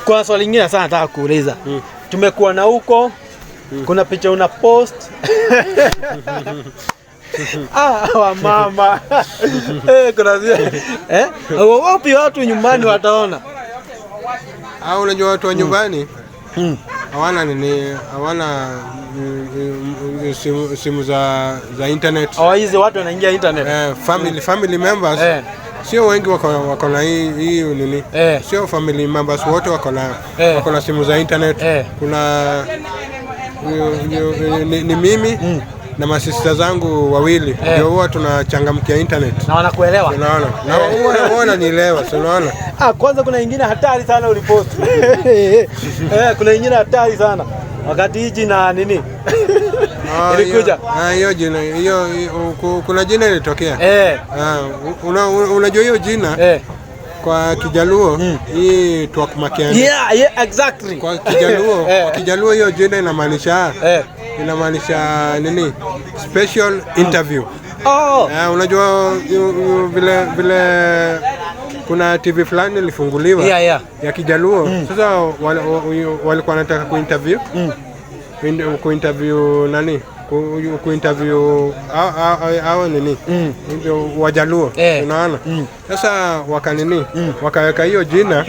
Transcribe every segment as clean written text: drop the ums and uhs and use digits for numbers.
Kwa swali lingine sana nataka kuuliza. Tumekuwa na huko kuna picha una post wamama kuna wapi watu nyumbani wataona? Unajua watu wa nyumbani hawana nini, hawana simu za internet. Hizi watu wanaingia internet. Family members sio wengi wako na hii nini. Sio family members wote wako na wako na simu za internet. Kuna ni mimi na masista zangu wawili ndio huwa tunachangamkia internet. Na wanakuelewa. Unaona? Na huwa wananielewa, unaona? Kwanza kuna ingine hatari sana ulipost. Kuna ingine hatari sana. Wakati hiji na nini? Ilikuja. Hiyo jina, hiyo kuna jina ilitokea. Unajua hiyo jina kwa Kijaluo hii Twak Makende. Yeah, exactly. Kwa Kijaluo, kwa Kijaluo hiyo jina inamaanisha inamaanisha nini? Special interview. Unajua vile kuna TV fulani ilifunguliwa ya Kijaluo. Sasa walikuwa wanataka kuinterview. Kuinterview nani? Kuinterview hao nini? Wajaluo, unaona? Sasa wakanini? Wakaweka hiyo jina.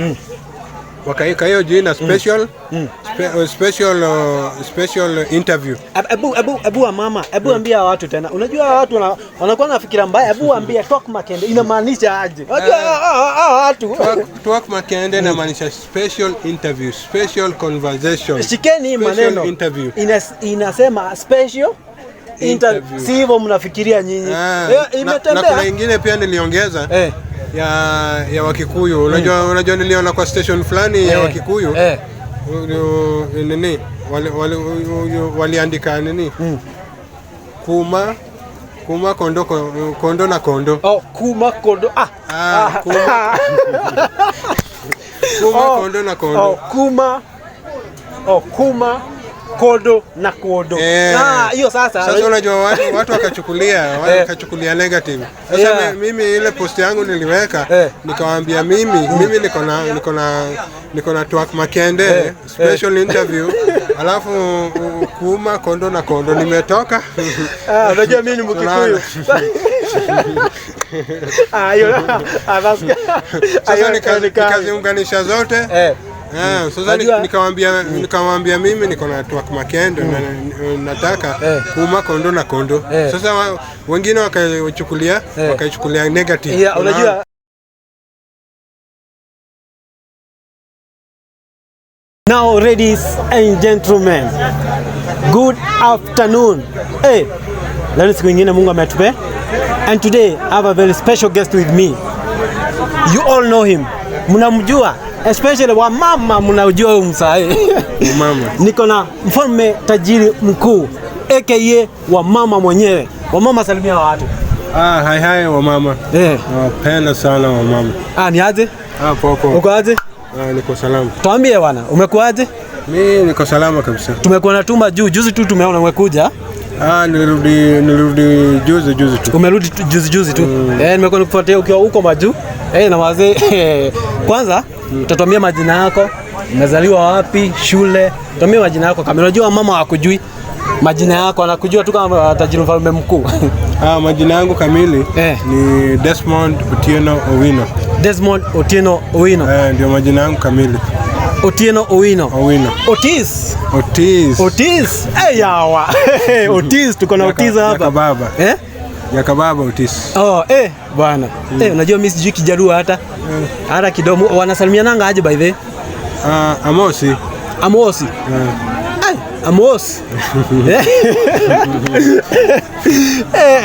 Wakaweka hiyo jina special special interview. Ebu mama, ebu ambia watu tena. Unajua watu wanakuwa na fikira mbaya. Ebu ambia Twak Makende inamaanisha aje? Unajua watu Twak Makende inamaanisha special interview, special conversation. Shikeni maneno. Interview. Inasema special interview. Si hivyo mnafikiria nyinyi. Na kuna ingine pia niliongeza. Ya Wakikuyu. Unajua niliona kwa station fulani ya Wakikuyu. Nini? Waliandika nini? Kuma kondo, kondo na kondo. Oh, kuma kondo. Kuma kondo na kondo. Kuma kondo na kondo. Hiyo sasa. Sasa unajua watu wakachukulia negative. Sasa mimi ile post yangu niliweka nikawaambia mimi niko na Twak Makende special interview alafu kuma kondo na kondo nimetoka. Unajua mimi ni Mkikuyu. Sasa nikaziunganisha zote. Sasa nikawaambia mimi niko na Twak Makende na nataka kuma kondo na kondo. Sasa wengine wakaichukulia negative. Unajua Now, ladies and gentlemen, good afternoon. Hey, leo siku nyingine Mungu ametupe. And today I have a very special guest with me. You all know him. Mnamjua, especially wa mama mnajua huyu msae. Mama. Niko na mfalme tajiri mkuu aka wa mama mwenyewe. Wa mama, salimia watu. Hai wa mama. Napenda sana wa mama. Ni aje? Poa. Uko aje? Niko salama. Tuambie bwana, umekuaje? Mimi niko salama kabisa. Tumekuwa na tumba juu, juzi tu tumeona umekuja. Nilirudi juzi tu. Umerudi juzi tu. Nimekuwa nikufuatia ukiwa huko majuu. Na wazee kwanza utatuambia majina yako, umezaliwa wapi, shule. Tuambie majina yako kama unajua mama hakujui. Majina yako anakujua tu kama tajiri mfalme mkuu. Majina yangu kamili ni Desmond Otieno Owino. Desmond Otieno Owino. Ndio majina yangu kamili. Otieno Owino. Owino. Otis. Otis. Otis. Yawa. Otis, tuko na Otis hapa. Yakababa. Yakababa Otis. Bwana. Unajua mimi sijui Kijaluo hata. Hata kidomo. Wanasalimiananga aje by the way? Amosi. Amosi. Amos.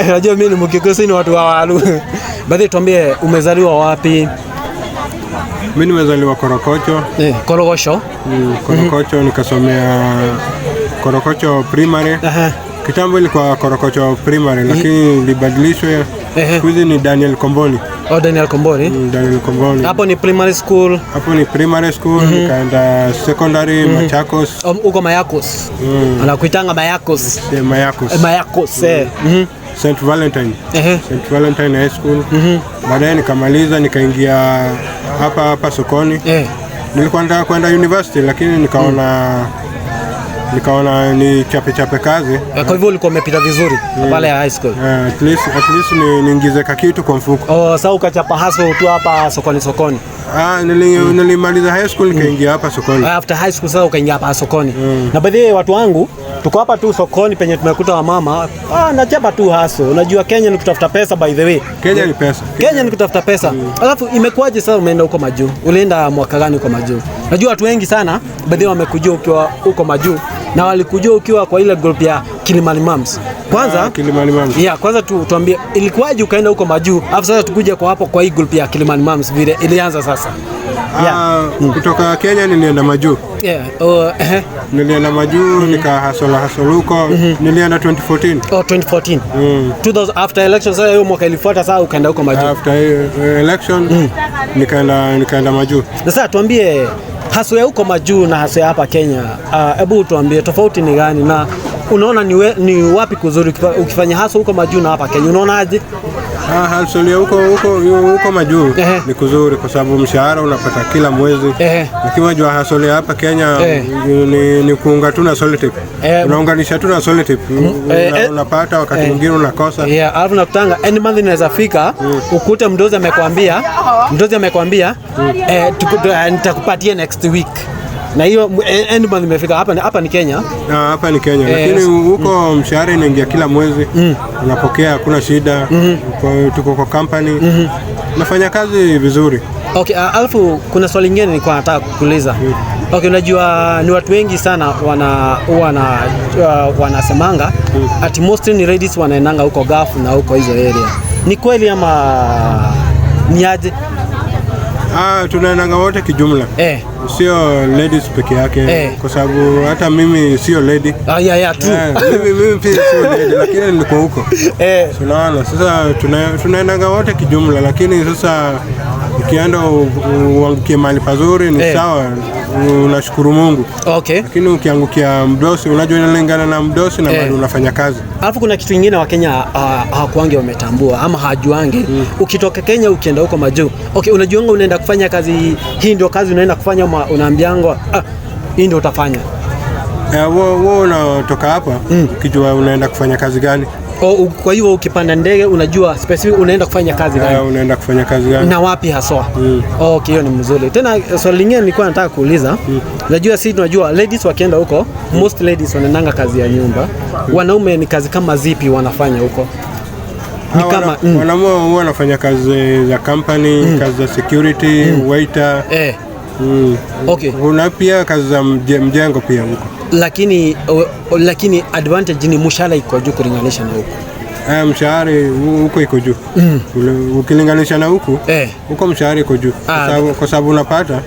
Unajua mimi ni Mkikuyu, ni watu wa Walu. By the way, tuambie umezaliwa wapi? Mimi nimezaliwa Korokocho. Korokocho. Korokocho nikasomea Korokocho Primary. Kitambo ilikuwa Korokocho Primary lakini ilibadilishwa. Siku hizi ni Daniel Komboni. Oh, Daniel Komboni. Daniel Komboni. Hapo ni primary school. Hapo ni primary school, nikaenda secondary Machakos. Uko Mayakos. Anakuitanga Mayakos. Mayakos. Mayakos. St. Valentine. St. Valentine High School. Baadaye nikamaliza nikaingia hapa sokoni. Nilikuwa nataka kwenda university lakini nikaona ni chape chape kazi. Kwa hivyo ulikuwa umepita vizuri pale ya high school. At least niingize kakitu kwa mfuko. Oh, sasa ukachapa hustle tu hapa sokoni sokoni. Ah, nilimaliza high school, nikaingia hapa sokoni. After high school sasa ukaingia hapa sokoni. Na by the way, watu wangu, tuko hapa tu sokoni penye tumekuta wamama. Ah, nachapa tu hustle. Unajua Kenya ni kutafuta pesa, by the way. Kenya ni pesa. Kenya ni kutafuta pesa. Alafu imekuwaje sasa umeenda huko majuu? Ulienda mwaka gani huko majuu? Najua watu wengi sana by the way wamekujua ukiwa huko majuu na walikujua ukiwa kwa ile group ya Kilimani Moms. Kwanza Ah, Kilimani Moms. Yeah, kwanza tuambie ilikuwaje ukaenda huko majuu? Alafu sasa tukuje kwa hapo kwa hii group ya Kilimani Moms vile ilianza sasa. Yeah. Ah, kutoka Kenya nilienda majuu. Yeah. Oh, eh. Nilienda majuu, nikahasola hasol huko. Nilienda 2014. Oh, 2014. 2000 after election, sasa hiyo mwaka ilifuata sasa ukaenda huko majuu. After election nikaenda majuu. Sasa tuambie hustle ya huko majuu na hustle ya hapa Kenya. Hebu tuambie tofauti ni gani na unaona ni wapi kuzuri ukifanya hustle huko majuu na hapa Kenya, unaonaje? Ah, hustle ya huko majuu ni kuzuri kwa sababu mshahara unapata kila mwezi. Lakini unajua hustle ya hapa Kenya ni kuunga tu na sellotape. Unaunganisha tu na sellotape. Unapata wakati mwingine unakosa. Yeah, alafu nakutanga any month inaweza fika ukute mdozi amekwambia nitakupatia next week. Na hiyo end month imefika. Hapa ni Kenya. Ah, hapa ni Kenya, lakini huko mshahara inaingia kila mwezi, unapokea, hakuna shida. Tuko kwa company, nafanya kazi vizuri. Okay, alafu kuna swali lingine nilikuwa nataka kukuuliza. Okay, unajua ni watu wengi sana wanasemanga ati mostly ni ladies wanaendanga huko Gulf na huko hizo area. Ni kweli ama ni aje? Ah, tunaendanga wote kijumla, sio ladies peke yake, kwa sababu hata mimi sio lady. Ah, yeah, true. Eh, mimi pia sio lady, lakini niko huko. Unaona, sasa tunaendanga wote kijumla, lakini sasa ukienda uangukie mahali pazuri ni sawa, unashukuru Mungu. Lakini ukiangukia mdosi, unajua inalingana na mdosi na mahali unafanya kazi. Alafu kuna kitu kingine Wakenya hawakuangi wametambua ama hawajuangi. Ukitoka Kenya ukienda huko majuu, okay, unajuanga unaenda kufanya kazi hii, ndio kazi unaenda kufanya, ama unaambiangwa, ah, hii ndio utafanya? Eh, wewe unatoka hapa ukijua unaenda kufanya kazi gani. O, kwa hivyo ukipanda ndege unajua specific unaenda kufanya kazi gani? Eh, unaenda kufanya kazi gani. Na wapi haswa. Okay, hiyo ni mzuri. Tena swali lingine nilikuwa nataka kuuliza. Unajua sisi tunajua ladies wakienda huko, most ladies wanaendanga kazi ya nyumba. Wanaume ni kazi kama zipi wanafanya huko? Ni Ah, kama wanaume huwa wanafanya kazi za company, kazi za security, waiter. Okay. Kuna pia kazi za mjengo pia huko. Lakini advantage ni mshahara iko juu kulinganisha na huko. Eh, mshahara huko iko juu. Ukilinganisha na huku, huko mshahara iko juu. Kwa sababu unapata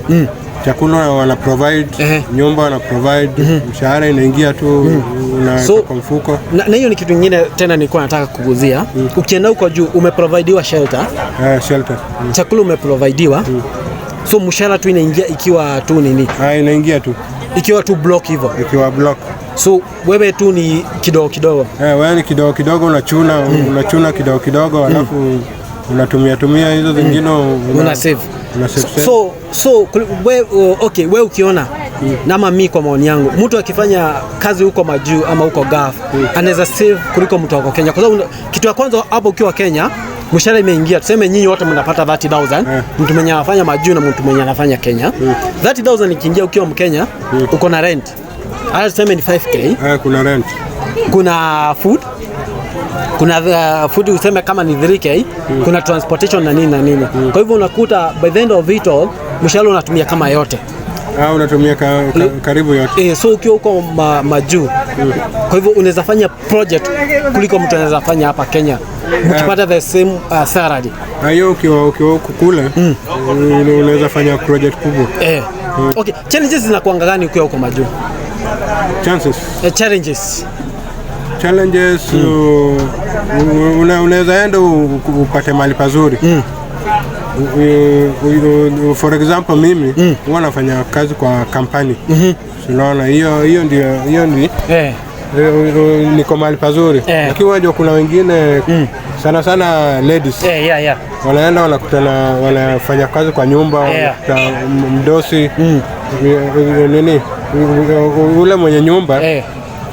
chakula wana provide, nyumba wana provide, mshahara inaingia tu unaweka kwa mfuko. Na hiyo ni kitu kingine tena nilikuwa nataka kuguzia. Ukienda huko juu umeprovidiwa shelter, Eh, shelter. Chakula umeprovidiwa. So mshahara tu inaingia ikiwa tu nini? Ah, inaingia tu Ikiwa tu block hivyo. Ikiwa block. So wewe tu ni kidogo kidogo. Eh, wewe ni kidogo kidogo unachuna kidogo kidogo, alafu unatumia tumia hizo zingine Una save. Una save, save. So okay, we ukiona nama mi kwa maoni yangu, mtu akifanya kazi huko majuu ama huko Gulf anaweza save kuliko mtu wako Kenya, kwa sababu kitu ya kwanza hapo ukiwa Kenya mshahara imeingia, tuseme nyinyi wote mnapata 30,000, mtu mwenye anafanya majuu na mtu mwenye anafanya Kenya. 30,000 ikiingia ukiwa Mkenya, uko na rent, hata tuseme ni 5K. Eh, kuna rent. Kuna food, kuna food useme kama ni 3K, kuna transportation na nini na nini. Kwa hivyo unakuta by the end of it all mshahara unatumia kama yote. Ah, unatumia karibu yote. Eh, so ukiwa huko majuu, kwa hivyo unaweza fanya project kuliko mtu anaweza fanya hapa Kenya mkipata the same salary. Ah, hiyo ukiwa huku kule unaweza fanya project kubwa. Eh. Okay, challenges zinakuanga gani ukiwa huko majuu? Chances. Eh, challenges. Challenges, unaweza enda upate mali pazuri. For example, mimi huwa nafanya kazi kwa kampani. Unaona hiyo ndio Eh. Niko mahali pazuri. Lakini unajua kuna wengine, sana sana ladies, wanaenda wanakutana, wanafanya kazi kwa nyumba, wanakuta mdosi, nini, ule mwenye nyumba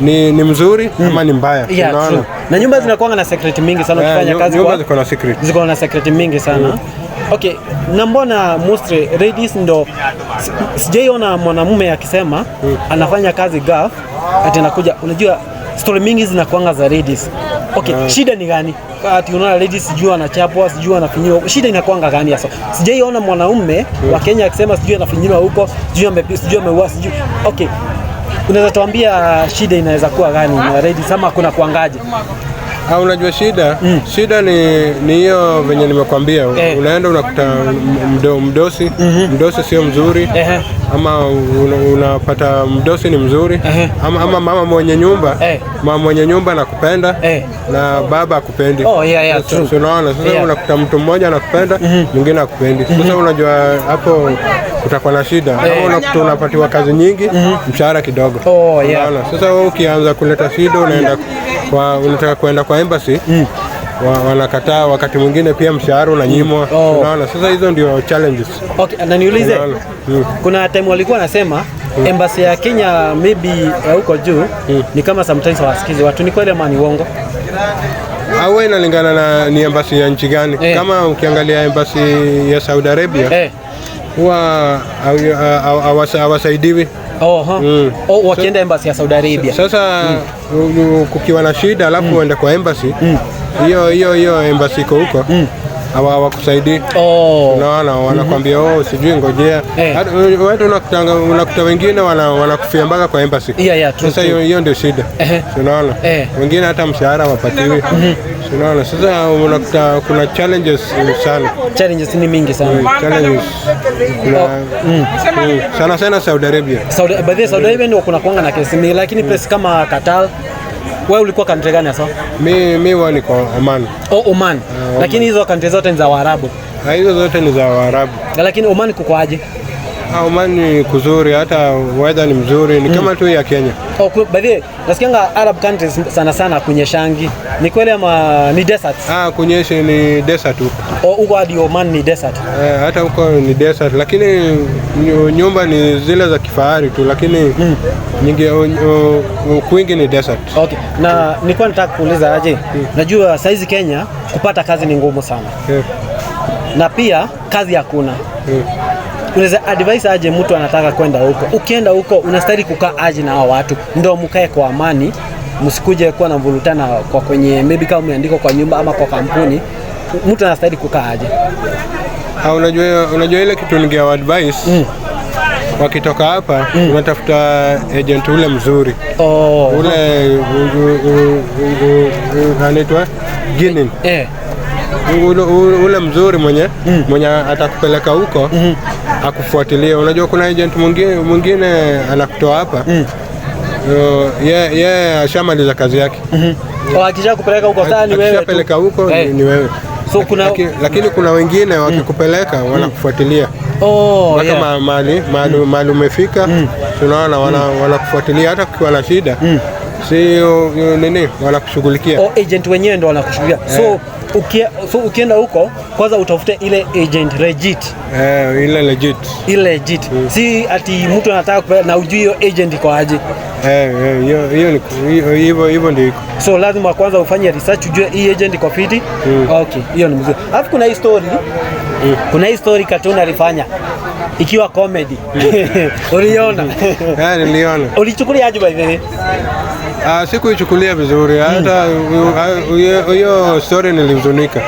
ni mzuri ama ni mbaya. Yeah, Unaona? true. Na nyumba zinakuanga na secret mingi sana ukifanya kazi nyumba kwa ziko na secret. Ziko na secret mingi sana. Okay, na mbona mostly ladies ndo sijaiona mwanamume akisema anafanya kazi Gulf ati anakuja? Unajua story mingi zinakuanga za ladies. Okay, shida ni gani? Ati unaona ladies sijui anachapwa, sijui anafinyiwa. Shida inakuanga gani hasa? Sijaiona mwanaume wa Kenya akisema sijui anafinyiwa huko, sijui ame sijui ameua, sijui. Okay. Unaweza tuambia shida inaweza kuwa gani na ladies ama kuna kuangaje? Ah, unajua shida ni hiyo venye nimekwambia. Unaenda unakuta mdosi sio mzuri, ama unapata mdosi ni mzuri, ama mama mwenye nyumba, mama mwenye nyumba anakupenda na baba akupendi. Oh, yeah, true. So unaona sasa, unakuta mtu mmoja anakupenda, mwingine akupendi. Sasa unajua hapo kutakuwa na shida. Ama unakuta unapatiwa kazi nyingi, mshahara kidogo. Oh, yeah. Unaona? Sasa wewe ukianza kuleta shida, unaenda kwa unataka kuenda kwa embassy, wanakataa. Wakati mwingine pia mshahara unanyimwa. Oh. Unaona? Sasa hizo ndio challenges. Okay, na niulize, Unaona? Kuna time walikuwa nasema embassy ya Kenya maybe ya huko juu ni kama sometimes hawasikizi watu, ni kweli ama ni uongo? Au inalingana na ni embassy ya nchi gani. Kama ukiangalia embassy ya Saudi Arabia, huwa hawasaidiwi. Oh, huh. Oh, wakienda embassy ya Saudi Arabia. Sasa kukiwa na shida alafu uende kwa embassy hiyo embassy iko huko, hawakusaidii. Unaona, wanakwambia, "Oh, sijui, ngojea." Hata wewe unakuta wengine wanakufia mpaka kwa embassy. Yeah, true, Sasa hiyo true. hiyo ndio shida. Unaona? Wengine hata mshahara wapatiwi. Unaona? Sasa unakuta kuna challenges sana. Challenges ni mingi sana. Challenges kuna sana sana Saudi Arabia. Saudi, by the way, Saudi Arabia ndio kuna kuanga na kesi mingi, lakini place kama Qatar, wewe ulikuwa country gani hasa? Mi huwa niko Oman. Oh, Oman. Oman. Lakini hizo country zote ni za Waarabu. Ah, hizo zote ni za Waarabu. Lakini Oman kuko aje? Ah, Oman ni kuzuri, hata weather ni mzuri, ni kama tu ya Kenya. Oh, by the way, nasikianga Arab countries sana sana kunyeshangi. Ni kweli ama ni desert? Ah, kunyesha ni desert huko. Oh, huko hadi Oman ni desert. Eh, hata huko ni desert, lakini nyumba ni zile za kifahari tu, lakini nyingi kwingi ni desert. Okay. Na nilikuwa nataka kuuliza aje. Najua saizi Kenya kupata kazi ni ngumu sana. Na pia kazi hakuna. Unaweza advise aje mtu anataka kwenda huko? Ukienda huko unastahili kukaa aje na hao watu ndio mkae kwa amani, msikuje kuwa na mvurutana kwa kwenye maybe kama umeandikwa kwa nyumba ama kwa kampuni, mtu anastahili kukaa aje? Ah, unajua ile kitu ningewa advice, wakitoka hapa unatafuta agent ule mzuri, ule anaitwa genuine, ule mzuri mwenye atakupeleka huko akufuatilie. Unajua kuna agent mwingine anakutoa hapa, ye ashamaliza kazi yake. Oh, akisha kupeleka huko sasa ni wewe tu. Akishapeleka huko ni wewe. So kuna Lakini kuna wengine wakikupeleka wanakufuatilia mpaka mahali umefika. Tunaona wanakufuatilia hata kukiwa na shida, si nini, wanakushughulikia. Oh, agent wenyewe ndo wanakushughulikia. So ukienda huko kwanza utafute ile agent legit. Eh, ile legit. Ile legit. Si ati mtu anataka kupeleka na ujui hiyo agent iko aje. Eh, eh, hiyo hiyo hivyo hivyo ndio iko. So lazima kwanza ufanye research ujue hii agent iko fiti. Okay, hiyo ni mzuri. Alafu kuna hii story. Kuna hii story cartoon alifanya ikiwa comedy. Uliona? Eh, niliona. Ulichukulia aje by the way? Ah, sikuichukulia vizuri hata hiyo story, nilihuzunika.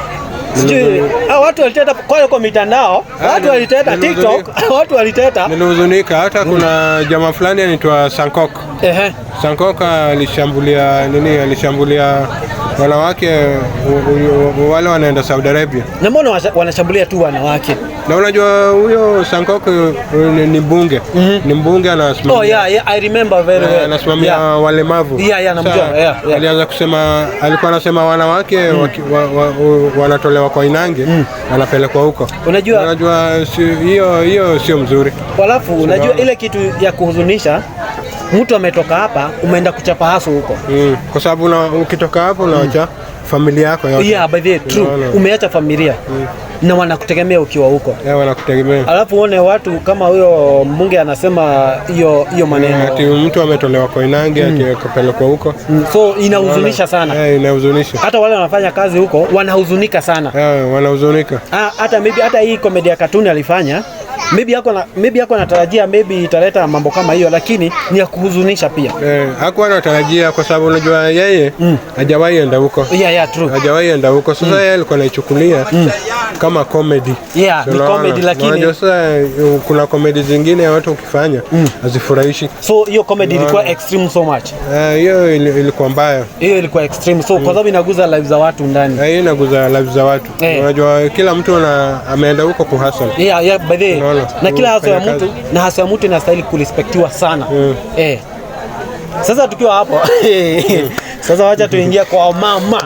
Sijui watu waliteta kwa mitandao, watu waliteta TikTok, watu waliteta. Nilihuzunika. Hata kuna jamaa fulani anaitwa Sankok. Sankok alishambulia nini? Alishambulia wanawake wale wanaenda Saudi Arabia. Na mbona wanashambulia tu wanawake? Na unajua huyo Sankok ni mbunge. Ni mbunge anasimamia. Oh yeah, I remember very well. Anasimamia walemavu. Yeah, namjua. Sasa, alianza kusema, alikuwa anasema wanawake wanatolewa kwa Inange, wanapelekwa huko. Unajua hiyo sio mzuri. Alafu unajua ile kitu ya kuhuzunisha Mtu ametoka hapa, umeenda kuchapa hustle huko. Kwa sababu ukitoka hapo unawacha familia yako yote. Yeah, by the way, true. Unaona. Umeacha familia na wanakutegemea ukiwa huko. Yeah, wanakutegemea. Alafu uone watu kama huyo mbunge anasema hiyo hiyo maneno. Ati mtu ametolewa Koinange, ati akapelekwa huko. So inahuzunisha sana. Eh, inahuzunisha. Hata wale wanafanya kazi huko wanahuzunika sana. Eh, wanahuzunika. Ah, hata maybe hata hii comedy ya cartoon alifanya, maybe yako anatarajia maybe italeta mambo kama hiyo, lakini ni ya kuhuzunisha pia. Eh, hakuwa anatarajia kwa sababu unajua yeye hajawahi enda huko. Yeah, true. Hajawahi enda huko. Sasa yeye alikuwa anaichukulia kama comedy. Yeah, ni Unaona? comedy lakini Unajua sasa kuna comedy zingine watu ukifanya hazifurahishi. So hiyo comedy ilikuwa extreme so much. Eh, hiyo ilikuwa mbaya. Hiyo ilikuwa extreme, so kwa sababu inaguza life za watu ndani. Eh, hiyo inaguza life za watu. Unajua kila mtu ameenda huko kuhustle. Yeah, by the way, Unaona? na kila hustle ya Kufanya mtu na hustle ya mtu inastahili kurespectiwa sana. Eh. Sasa tukiwa hapo, sasa wacha tuingie kwa mama.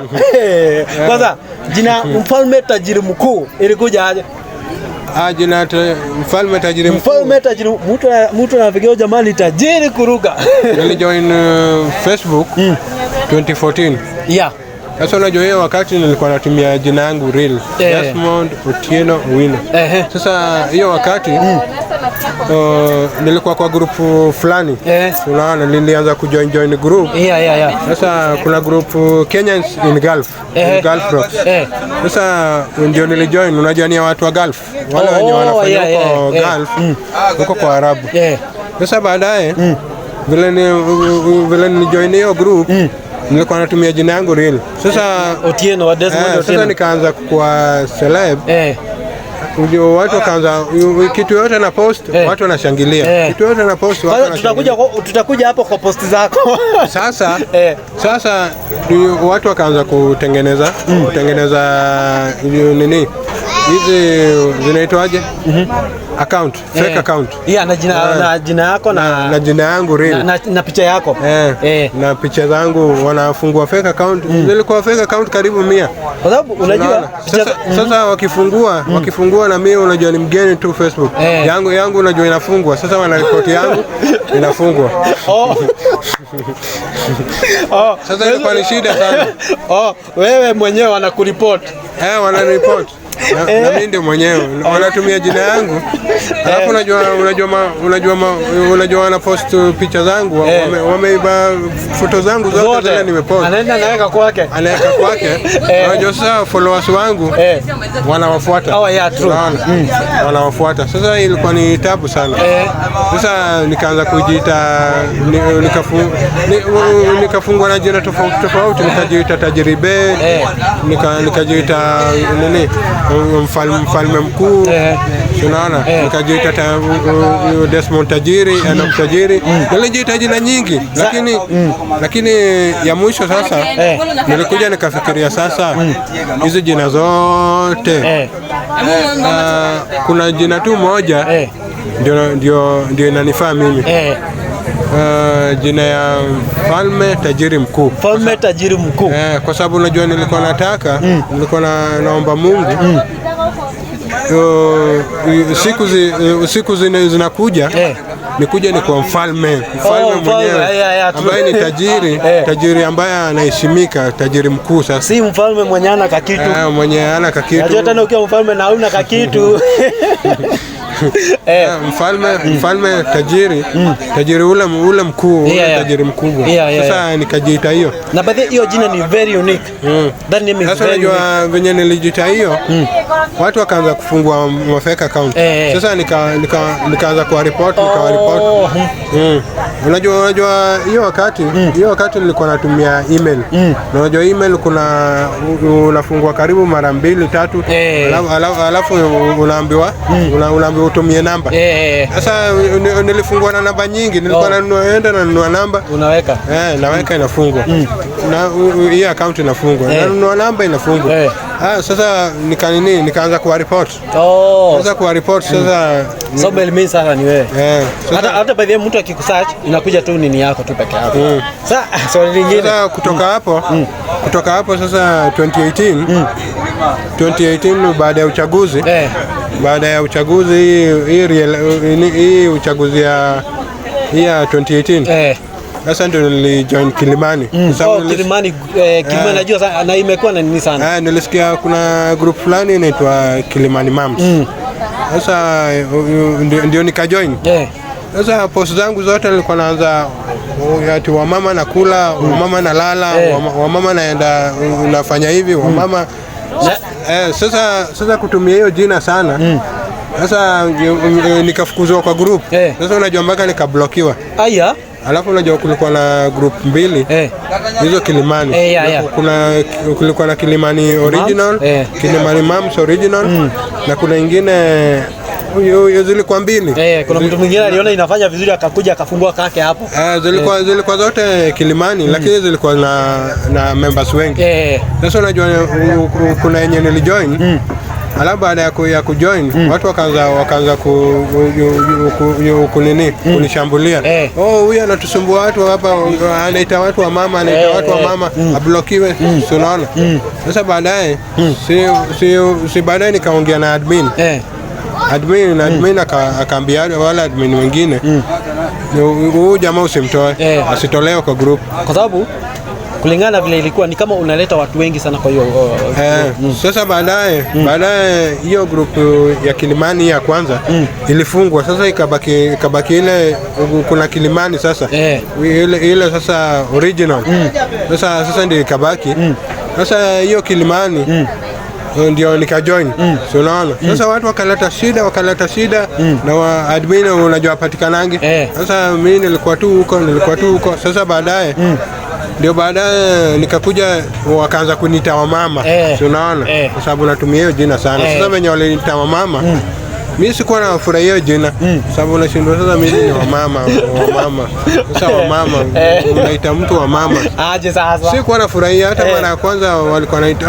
Kwanza jina Mfalme Tajiri Mkuu ilikuja aje? Ah, jina Mfalme Tajiri Mkuu. Mfalme Tajiri, mtu anafikiria jamani tajiri kuruka. Nilijoin Facebook 2014. Sasa unajua hiyo wakati nilikuwa natumia jina yangu real, Desmond Otieno Owino. Sasa hiyo wakati nilikuwa kwa group fulani. Unaona, nilianza kujoin join group. Sasa kuna group Kenyans in Gulf, in Gulf Rocks. Sasa ndio nilijoin, unajua ni watu wa Gulf. Wale wenye wanafanya huko Gulf, huko kwa Arabu. Sasa baadaye vile nilijoin hiyo group, nilikuwa natumia jina yangu real. Sasa Otieno wa Desmond Otieno. Sasa nikaanza kuwa celeb. Ndio watu wakaanza kitu yote na post, watu wanashangilia. Kitu yote na post, watu wanashangilia. Tutakuja hapo kwa post zako. Sasa sasa watu wakaanza kutengeneza nini? Hizi zinaitwaje? Account, fake account. Yeah, na jina na jina yako na jina yangu real. Na picha yako. Na picha zangu wanafungua fake account. Zilikuwa fake account karibu 100. Kwa sababu unajua sasa wakifungua na mimi unajua ni mgeni tu Facebook. Yangu unajua inafungwa. Sasa wanaripoti yangu inafungwa. Sasa ilikuwa ni shida sana. Wewe mwenyewe wanakuripoti. Wanaripoti. Na mimi ndio mwenyewe wanatumia jina yangu. Alafu unajua wana post picha zangu, wameiba foto zangu zote zile nimepost. Anaenda anaweka kwake. Anaweka kwake. Unajua sasa followers wangu wanawafuata. Oh yeah, true. Wanawafuata. Sasa ilikuwa ni tabu sana. Sasa nikaanza kujiita nikafungwa na jina tofauti tofauti, nikajiita Tajiribe, nikajiita nini? Mfalme mkuu. Unaona? Nikajiita Desmond Tajiri, Enoch Tajiri. Nilijiita jina nyingi, lakini ya mwisho sasa nilikuja nikafikiria sasa hizi jina zote kuna jina tu moja ndio inanifaa mimi. Jina ya Mfalme Tajiri Mkuu. Mfalme Tajiri Mkuu. Kwa sababu unajua nilikuwa nataka, nilikuwa naomba Mungu siku zinakuja nikuja ni kwa mfalme mwenyewe ambaye ni tajiri, tajiri ambaye anaheshimika, tajiri mkuu. Sasa si mfalme mwenye ana kakitu. Mwenye ana kakitu. Unajua tena ukiwa mfalme na huna kakitu. Mfalme tajiri, tajiri ule mkuu, ule tajiri mkubwa. Sasa nikajiita hiyo. Na baadhi hiyo jina ni very unique. That name is sasa very unique. Unajua venye nilijiita hiyo, watu wakaanza kufungua fake account. Sasa nikaanza kuwa report, nikawa report. Unajua hiyo wakati, hiyo wakati nilikuwa natumia email. Na unajua email kuna unafungua karibu mara 2 3, alafu unaambiwa unaambiwa utumie namba. Sasa nilifungua na namba nyingi, nilikuwa naenda nanunua namba. Unaweka. Naweka inafungwa. Na hiyo account inafungwa. Nanunua namba inafungwa. Sasa nikaanza kuwa report. Sasa kuwa report sasa. So bel mimi sasa ni wewe. Hata by the way mtu akikusearch inakuja tu nini yako tu peke yako. Sasa swali lingine. Sasa kutoka hapo sasa 2018 baada ya uchaguzi. Baada ya uchaguzi hii uchaguzi ya Hii ya 2018. Sasa ndio nilijoin Kilimani. Kwa sababu Oh, Kilimani, Kilimani najua sana na imekuwa na nini sana. Nilisikia kuna group fulani inaitwa Kilimani Moms. Sasa ndio nikajoin. Sasa post zangu zote nilikuwa naanza ati wamama nakula, wamama nalala, wamama naenda nafanya hivi, wamama sasa kutumia hiyo jina sana. Sasa nikafukuzwa kwa group. Sasa unajua mpaka nikablokiwa. Aya. Alafu unajua kulikuwa na group mbili hizo Kilimani. Yeah. Kulikuwa na Kilimani original, Kilimani Moms original na kuna ingine zilikuwa mbili. Kuna mtu mwingine aliona inafanya vizuri akakuja akafungua kake hapo. Zilikuwa zote Kilimani lakini zilikuwa na members wengi. Sasa unajua kuna yenye nilijoin. Alafu baada ya kujoin watu wakaanza kunini kunishambulia. Oh, huyu anatusumbua watu hapa, anaita watu wa mama, anaita watu wa mama ablokiwe, si unaona? Sasa baadaye si baadaye nikaongea na admin. Admin akaambia wale admin wengine, huyu jamaa usimtoe, asitolewe kwa group. Kwa sababu kulingana na vile ilikuwa ni kama unaleta watu wengi sana kwa hiyo Sasa baadaye hiyo group ya Kilimani ya kwanza ilifungwa. Sasa ikabaki ile kuna Kilimani sasa ile sasa original. Sasa ndio ikabaki. Sasa hiyo Kilimani ndio nikajoin. Si unaona? Sasa watu wakaleta shida na wa admin unajua patikanangi. Sasa mimi nilikuwa tu huko. Sasa baadaye ndio baadaye nikakuja wakaanza kuniita wamama. Si unaona? Kwa sababu natumia hiyo jina sana. Sasa wenye waliniita wamama, mimi sikuwa nafurahia hiyo jina. Sababu unashindwa sasa mimi ni wamama. Sasa wamama, unaita mtu wamama. Aje sasa. Sikuwa nafurahia hata mara ya kwanza walikuwa wanaita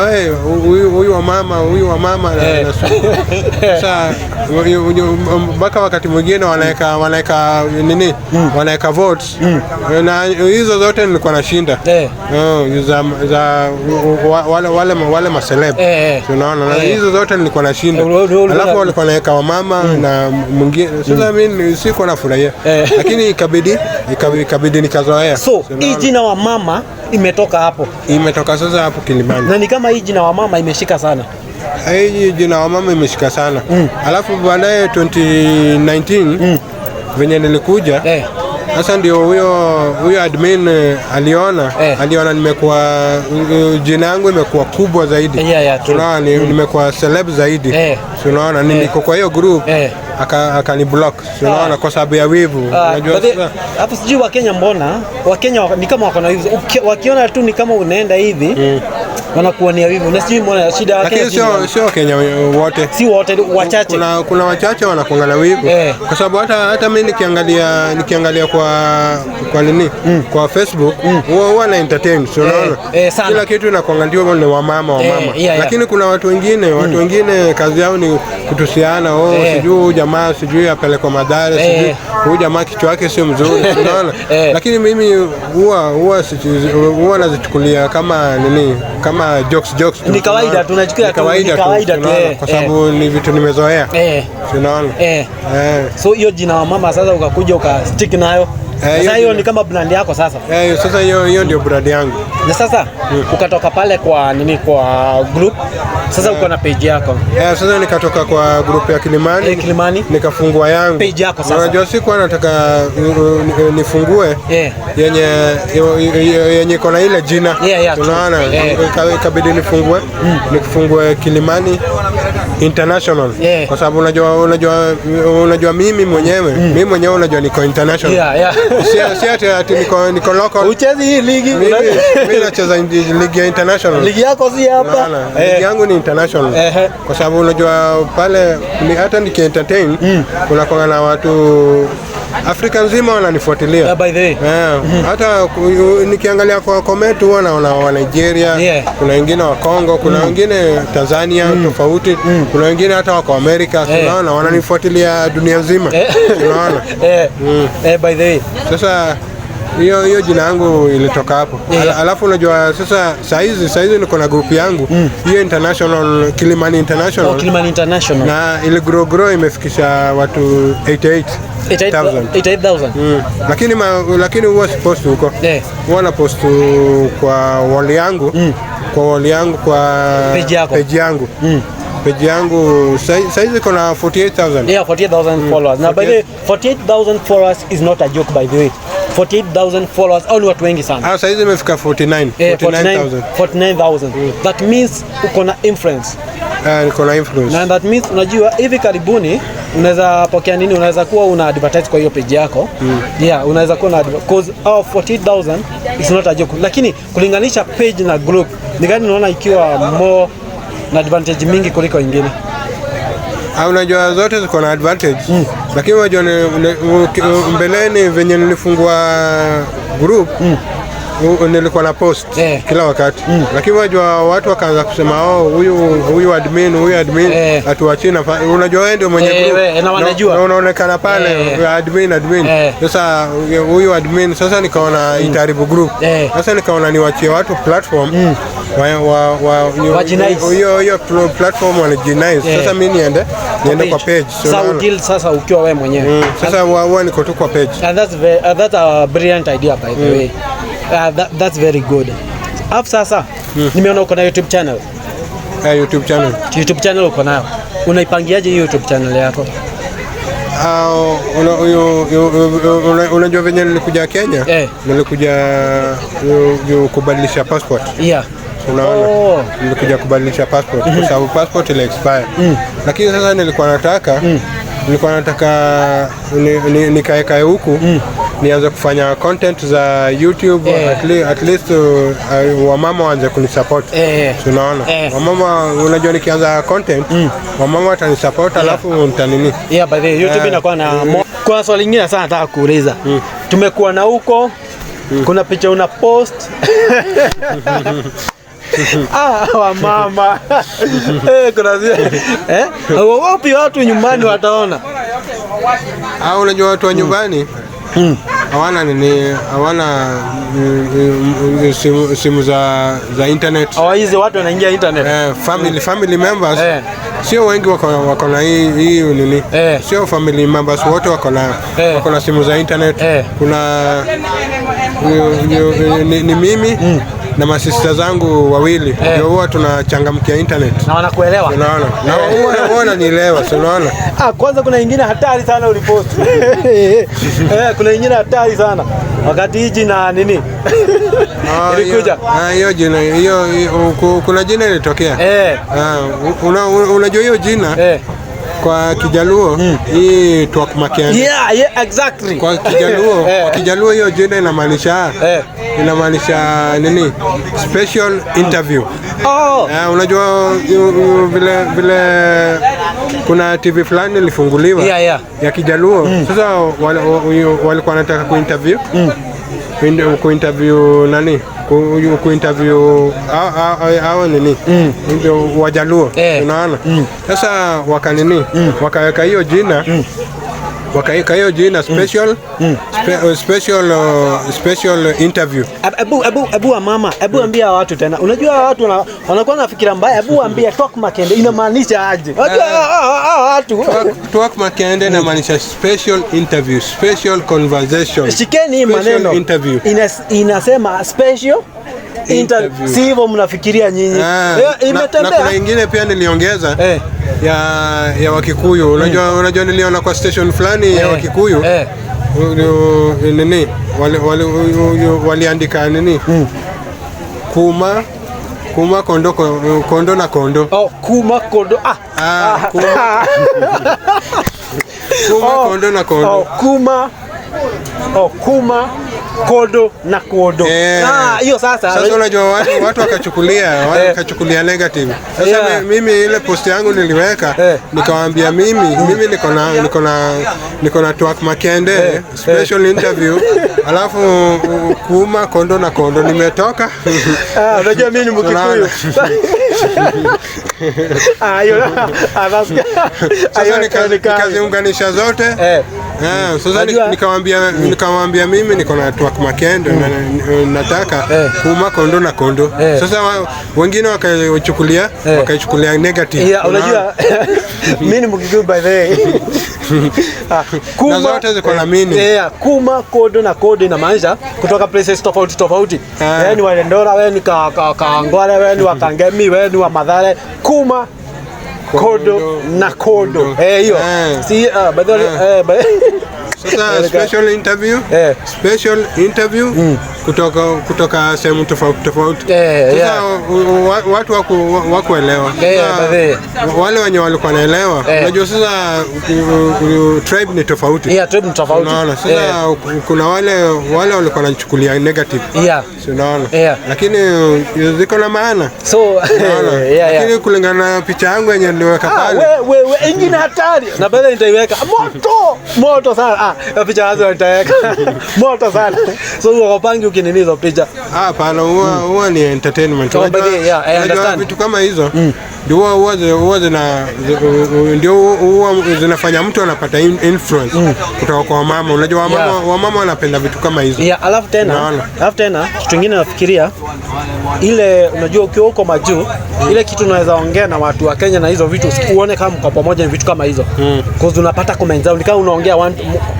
huyu wamama, huyu wamama na sasa mpaka wakati mwingine wanaweka nini? Wanaweka votes. Na hizo zote nilikuwa nashinda. Za wale maceleb. Unaona? Na hizo zote nilikuwa nashinda. Alafu walikuwa wanaweka wamama na mwingine. Sasa mimi sikuwa nafurahia. Lakini ikabidi nikazoea. So, hii jina wa mama imetoka hapo. Imetoka sasa hapo Kilimani. Na ni kama hii jina wa mama imeshika sana. Hii jina wa mama imeshika sana. Alafu baadaye 2019 venye nilikuja sasa ndio huyo admin aliona aliona nimekuwa jina yangu imekuwa kubwa zaidi. Unaona nimekuwa celeb zaidi. Unaona niko kwa hiyo group akaniblock. Unaona kwa sababu ya wivu. Unajua sasa hapo sijui Wakenya mbona Wakenya ni kama wako na wivu. Wakiona tu ni kama unaenda hivi wanakuonea wivu. Na sijui mbona shida ya Kenya. Lakini sio Kenya wote. Si wote, wachache. Kuna wachache wanakuanga na wivu. Kwa sababu hata mimi nikiangalia kwa nini? Kwa Facebook huwa na entertain, so unaona? Kila kitu inakuangalia ni wamama. Lakini kuna watu wengine kazi yao ni kutusiana, sijui huyu jamaa sijui apelekwa Mathare, sijui huyu jamaa kichwa yake sio mzuri, unaona? Lakini mimi huwa nazichukulia kama nini? Kama jokes tu. Ni kawaida tunachukulia tu, ni kawaida tu, kwa sababu ni vitu nimezoea. Unaona? So hiyo jina wa mama sasa ukakuja ukastick nayo. Sasa hiyo ni kama brand yako sasa. Sasa hiyo ndio brand yangu. Na sasa ukatoka pale kwa nini, kwa group. Sasa uko na page yako. Sasa nikatoka kwa group ya Kilimani. Kilimani. Nikafungua yangu. Page yako sasa. Unajua sikuwa nataka nifungue yenye iko na ile jina. Unaona? Ikabidi nifungue. Nifungue Kilimani International. Kwa sababu unajua mimi mwenyewe, mimi mwenyewe unajua niko international. Si ati niko local. Uchezi hii ligi. Mimi nacheza ligi ya international. Ligi yako si hapa. Ligi yangu ni international. Kwa sababu unajua pale hata niki entertain kuna kwa na watu Afrika nzima wananifuatilia. By the way. Hata nikiangalia kwa comment huwa naona wa Nigeria, kuna wengine wa Congo, kuna wengine Tanzania tofauti, kuna wengine hata wako Amerika, unaona wananifuatilia dunia nzima. Unaona? By the way. Sasa Hiyo jina yangu ilitoka hapo. Alafu unajua sasa saizi niko na group yangu hiyo international, Kilimani International. Oh, Kilimani International. Na ile grow imefikisha watu 88,000. 88,000. Lakini huwa sipost huko. Huwa na post kwa wall yangu. Kwa wall yangu, kwa Page yako. Page yangu. Page yangu saizi iko na 48,000. Yeah, 48,000 followers. Now by the way, 48,000 followers is not a joke, by the way. 48,000 followers au ni watu wengi sana. Ah, saizi imefika 49. 49,000. 49,000. That means uko na influence. Ah, niko na influence. Na that means unajua hivi karibuni unaweza pokea nini, unaweza kuwa una advertise kwa hiyo page yako. Yeah, unaweza kuwa na, cause our 48,000 is not a joke. Lakini kulinganisha page na group, ni gani unaona ikiwa more na advantage mingi kuliko ingine? Ah, unajua zote ziko na advantage. Lakini unajua mbeleni venye nilifungua group, nilikuwa na post kila wakati. Lakini unajua watu wakaanza kusema, "Oh, huyu admin, huyu admin atuachie nafasi." Unajua wewe ndio mwenye group. Na wanajua. Na unaonekana pale admin, admin. Sasa huyu admin, sasa nikaona itaharibu group. Sasa nikaona niwachie watu platform Wajinice. hiyo platform wanajinice. Sasa mimi niende kwa page. So Sasa unaona? udeal sasa ukiwa wewe mwenyewe. Sasa huwa niko tu kwa page. And that's a brilliant idea, by the way. That's very good. Alafu sasa nimeona uko na YouTube channel. YouTube channel. YouTube channel uko nayo. Unaipangiaje hiyo YouTube channel yako? Ah, unajua venye nilikuja Kenya, nilikuja kubadilisha passport. Unaona? Oh. Nilikuja kubadilisha passport kwa sababu passport ile expire. Lakini sasa nilikuwa nataka nikaekae huku nianze kufanya content za YouTube, at least wamama waanze kunisupport. Si unaona? Wamama, unajua nikianza content, wamama watanisupport, alafu nitanini. Yeah, by the way, YouTube inakuwa na kuna swali lingine sana nataka kuuliza. Tumekuwa na huko, kuna picha una post. Ah, wamama. Kuna zile wapi watu nyumbani wataona? Ah, unajua watu wa nyumbani hawana nini, hawana simu za internet. Hawa hizi watu wanaingia internet. Family members sio wengi wako na hii nini, sio family members wote wako na simu za internet. Kuna ni mimi na masista zangu wawili ndio huwa tunachangamkia internet. Na wanakuelewa. Unaona? Na huwa wananielewa, si unaona? Ah, kwanza kuna ingine hatari sana ulipost. Kuna ingine hatari sana. Wakati hiji na nini? Ah, Ilikuja. Hiyo jina hiyo, kuna jina ilitokea. Ah, unajua hiyo jina kwa Kijaluo hii Twak Makende. Yeah, exactly. Kwa Kijaluo, kwa Kijaluo hiyo jina inamaanisha inamaanisha nini? Special interview. Oh. Unajua vile kuna TV fulani ilifunguliwa ya Kijaluo. Sasa walikuwa wanataka kuinterview kuinterview nani? Kuinterview hao nini? Ndio Wajaluo, unaona? Sasa wakanini? Wakaweka hiyo jina, wakaweka hiyo jina special interview. Ebu wa mama, ebu ambia watu tena. Unajua watu wanakuwa na fikira mbaya. Ebu ambia Twak Makende inamaanisha aje? Unajua hawa watu. Twak Makende inamaanisha special interview, special conversation. Shikeni hii Special maneno. interview. Inasema special interview. Interview. Si hivyo mnafikiria nyinyi. Ah, na Imetembea. kuna ingine pia niliongeza ya Wakikuyu. Unajua niliona kwa station fulani ya Wakikuyu nini waliandika nini, kuma kondo, kondo na kondo. Oh, kuma kondo. Ah. Ah, kuma kondo na kondo. Oh, kuma. Oh, kuma kodo na kodo. Ah, hiyo sasa. Sasa unajua watu wakachukulia negative. Sasa mimi ile post yangu niliweka, nikawaambia mimi niko na Twak Makende special interview, alafu kuma kondo na kondo nimetoka. Ah, unajua mimi ni Mkikuyu. Ah, hiyo. Ah, nasikia. Sasa Hiyo ni kali. nikaziunganisha zote. Sasa nikamwambia mimi niko na twerk makende na nataka kuma kondo na kondo. Sasa wengine wakaichukulia wakaichukulia negative. Yeah, unajua mimi ni Mkikuyu by the way. Ah, kuma, Na zote ziko na meaning. Yeah, kuma kodo na kodo inamaanisha kutoka places tofauti tofauti. Wewe ni wa Dandora, wewe ni ka Kangware, wewe ni wa Kangemi, wewe ni wa Mathare. Kuma kodo Kodo, na kodo. kodo. Eh, hiyo. Si by the way, Sasa special interview, special interview kutoka sehemu tofauti tofauti. Sasa watu wakuelewa. Sasa, by the way. wale wenye walikuwa wanaelewa, unajua sasa tribe ni tofauti. Yeah, tribe ni tofauti. Unaona, sasa kuna wale walikuwa wanachukulia negative. Si unaona? Yeah. Lakini ziko na maana. So Unaona? yeah. Lakini kulingana na picha yangu yenye niliweka Ah, pale. we, ingine hatari na baada nitaiweka moto moto sana. Ah, hiyo picha lazima nitaiweka moto sana. So uogopangi ukinini hizo picha? Ah, hapana, huwa ni entertainment. Oh, by the way, yeah, I Unajua understand. vitu kama hizo ndio huwa ndio huwa zinafanya mtu anapata influence kutoka kwa wamama. Unajua wamama, wamama wanapenda vitu kama hizo. Yeah, alafu tena, Unaona? alafu tena kitu kingine nafikiria ile, unajua ukiwa huko majuu, ile kitu unaweza ongea na watu wa Kenya na hizo vitu uone kama mko pamoja ni vitu kama hizo. Cause unapata comments zao ni kama unaongea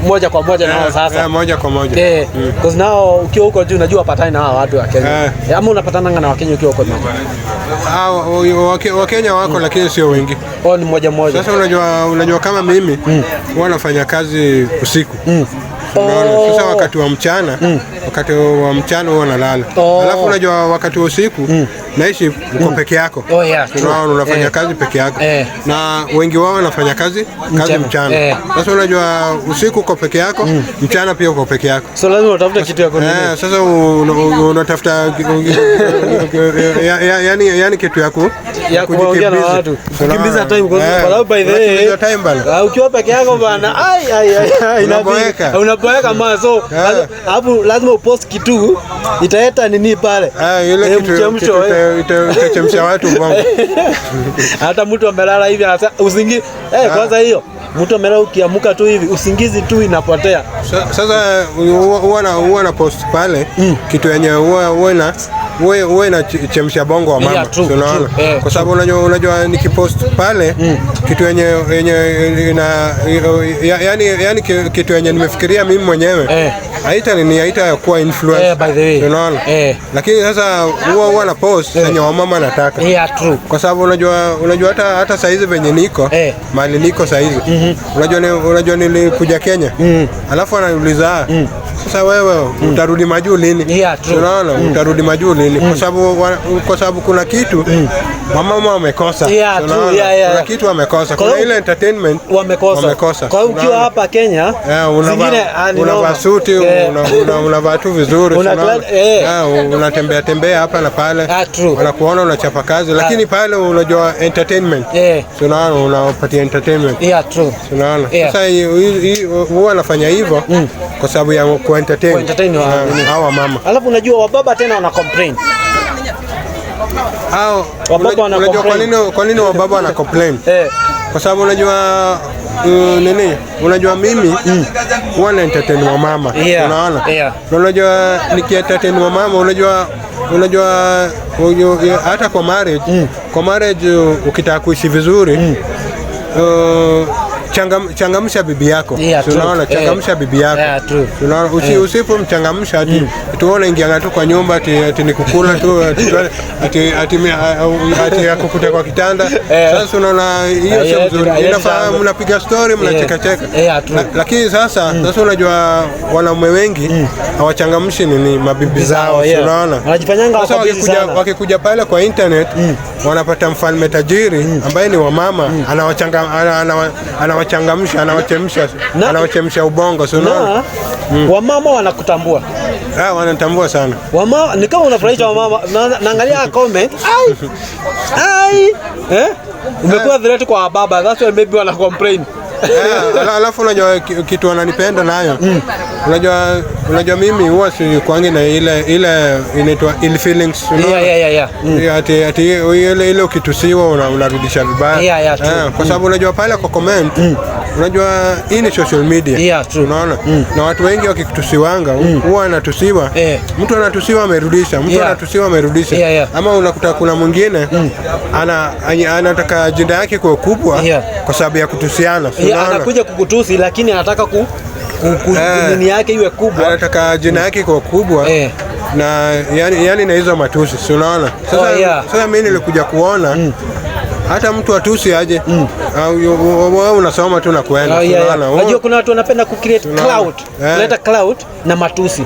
moja kwa moja nao sasa. Yeah, moja kwa moja. Eh, cause nao ukiwa huko juu unajua patani na hawa watu wa Kenya. Ama unapatananga na Wakenya ukiwa huko juu? Ah, Wakenya wako lakini sio wengi. Oh, ni moja moja. Sasa unajua kama mimi huwa nafanya kazi usiku. Unaona? Oh. Sasa wakati wa mchana huwa nalala. Oh. Alafu unajua wakati wa usiku naishi uko peke yako. Oh, yeah, true. Unaona unafanya kazi peke yako. Na wengi wao wanafanya kazi Mchana. mchana. Sasa unajua usiku uko peke yako, mchana pia uko peke yako. So lazima utafute kitu ya kunini. Eh, sasa unatafuta yani kitu ya Ya kuongea na kujikimbiza. watu. Kukimbiza time kwa sababu by the way, Unakimbiza time bana. Ah, ukiwa peke yako bana, ai ai ai, ai, Unaboeka. Unaboeka ma so alafu lazima upost kitu italeta nini pale. Ah, ile kitu mchemsho, kitu itachemsha watu ubongo. Hata mtu amelala hivi anasema usingizi kwanza hiyo mtu amelala, ukiamuka tu hivi usingizi tu inapotea. Sasa huwa na post pale kitu yenye huwa inachemsha bongo wa mama. Yeah, true, Si unaona? true. Kwa sababu unajua nikipost pale kitu yenye ina yani kitu yenye nimefikiria mimi mwenyewe haita nini, haita kuwa influence. Eh, by the way. Si unaona? Lakini sasa huwa na post yenye wamama nataka. Yeah, true. Kwa sababu unajua hata saizi venye niko mahali niko saizi, unajua nilikuja Kenya, alafu ananiuliza, "Sasa wewe utarudi majuu lini?" Yeah, true. Unaona, utarudi majuu lini? Kwa sababu kuna kitu wamama wamekosa. Yeah, true. Unaona? Yeah. Kuna kitu wamekosa. Kwa Kuna hiyo- ile entertainment Wamekosa. wamekosa. Kwa hiyo ukiwa Unaona? hapa Kenya zingine ni unavaa noma. suti, unavaa tu vizuri, unaona? Unatembea tembea hapa na pale, Ah, true. wanakuona unachapa kazi, lakini pale unajua entertainment. Si unaona unapatia entertainment. Yeah, true. Si unaona? Yeah. Sasa huwa anafanya hivyo kwa sababu ya kuentertain Kuentertain hawa mama. Alafu unajua wababa tena wana complain. Hao Wababa wana unajua kwa complain. nini wababa wana complain? Kwa sababu unajua nini? Unajua mimi huwa na entertain wa mama. Unaona? Yeah. Na unajua niki entertain wa mama, unajua hata kwa marriage ukitaka kuishi vizuri, changamsha bibi yako. Yeah, Si true. unaona, changamsha bibi yako. Yeah, true. Unaona, usipomchangamsha ati tuone ingianga tu kwa nyumba ati ni kukula tu ati akukuta kwa kitanda. Sasa unaona hiyo sio mzuri. Inafaa mnapiga story, mnacheka cheka. Yeah, true. Lakini sasa unajua wanaume wengi hawachangamshi nini mabibi zao, si unaona? Wanajifanyanga Sasa wako busy sana. wakikuja pale kwa internet wanapata mfalme tajiri ambaye ni wamama, anawachangamsha, anawachemsha, anawachemsha ubongo, si unaona? Na wamama wanakutambua. Ah, wanatambua sana. Wamama ni kama unafurahisha wamama. Naangalia comment. Ai. Ai. Eh? Umekuwa threat kwa baba. That's why maybe wana complain. Yeah, alafu unajua kitu wananipenda nayo. Unajua mimi huwa sikwangi na ile inaitwa ill feelings, unaona? Yeah. Yeah, ati ile ukitusiwa unarudisha vibaya. Yeah, true. Kwa sababu unajua pale kwa comment, unajua hii ni social media. Yeah, true. Unaona? Na watu wengi wakikutusiwanga huwa anatusiwa. Mtu anatusiwa amerudisha, mtu anatusiwa amerudisha. Ama unakuta kuna mwingine anataka jina yake kuwa kubwa kwa sababu ya kutusiana. Yeah, anakuja kukutusi lakini anataka nini yake iwe kubwa. Anataka jina yake kuwa kubwa. Na yani na hizo matusi, si unaona? Sasa sasa mimi nilikuja kuona hata mtu atusi aje, wewe unasoma tu na kuenda. Unajua kuna watu wanapenda ku create clout, kuleta clout na matusi.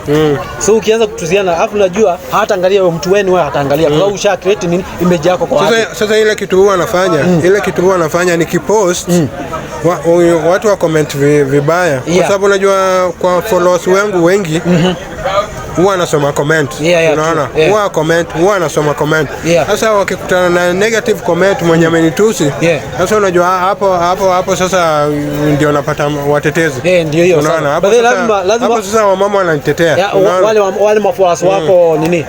So ukianza kutusiana, alafu unajua hataangalia wewe mtu wenu, wewe hataangalia kwa sababu usha create nini image yako kwa watu. Sasa ile kitu huwa anafanya, ile kitu huwa anafanya ni kipost watu wa comment vibaya. Kwa sababu unajua kwa followers wangu wengi huwa anasoma comment. Unaona? Huwa comment, huwa anasoma comment. Sasa wakikutana na negative comment mwenye amenitusi, sasa unajua hapo sasa ndio napata watetezi. Ndio hiyo. Unaona? Hapo lazima sasa wamama wananitetea. Wale mafuasi wako nini?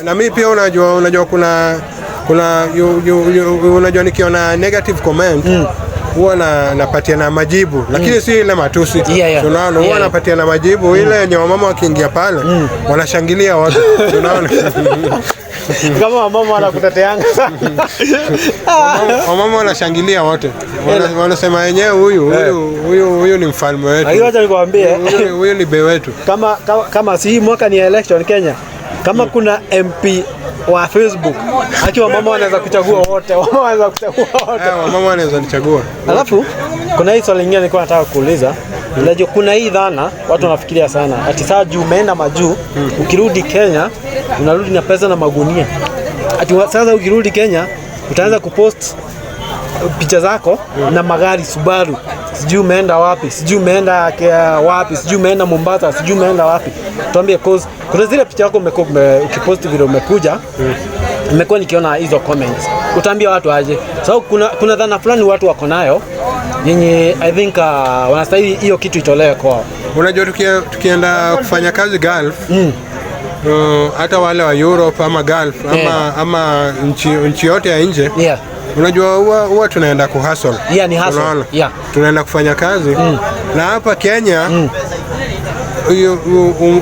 Na mimi pia unajua kuna unajua nikiona negative comment huwa napatia na majibu, lakini si ile matusi. Unaona, huwa napatia na majibu ile yenye wamama wakiingia pale wanashangilia watu. Unaona? Kama wamama wanakuteteanga sana. Wamama wanashangilia wote. Wanasema wenyewe huyu ni mfalme wetu. Lakini acha nikwambie, huyu ni be wetu. Kama si mwaka ni election Kenya, kama kuna MP wa Facebook, akiwa mama wanaweza kuchagua wote. Wamama wanaweza kuchagua wote. Wamama wanaweza nichagua. Alafu kuna hii swali lingine nilikuwa nataka kuuliza. Unajua kuna hii dhana watu wanafikiria sana ati saa juu umeenda majuu, ukirudi Kenya unarudi na pesa na magunia. Ati sasa ukirudi Kenya utaanza kupost picha zako na magari Subaru, sijui umeenda wapi, sijui umeenda wapi, sijui umeenda Mombasa, sijui umeenda wapi. Tuambie, cause kuna zile picha yako ukipost vile umekuja, nimekuwa nikiona hizo comments. Utaambia watu aje? Sababu kuna dhana fulani watu wako nayo yenye I think wanastahili hiyo kitu itolewe kwao. Unajua tukienda kufanya kazi Gulf, hata wale wa Europe ama Gulf ama nchi yote ya nje, unajua huwa tunaenda ku hustle. Yeah, ni hustle. Yeah. Tunaenda kufanya kazi. Na hapa Kenya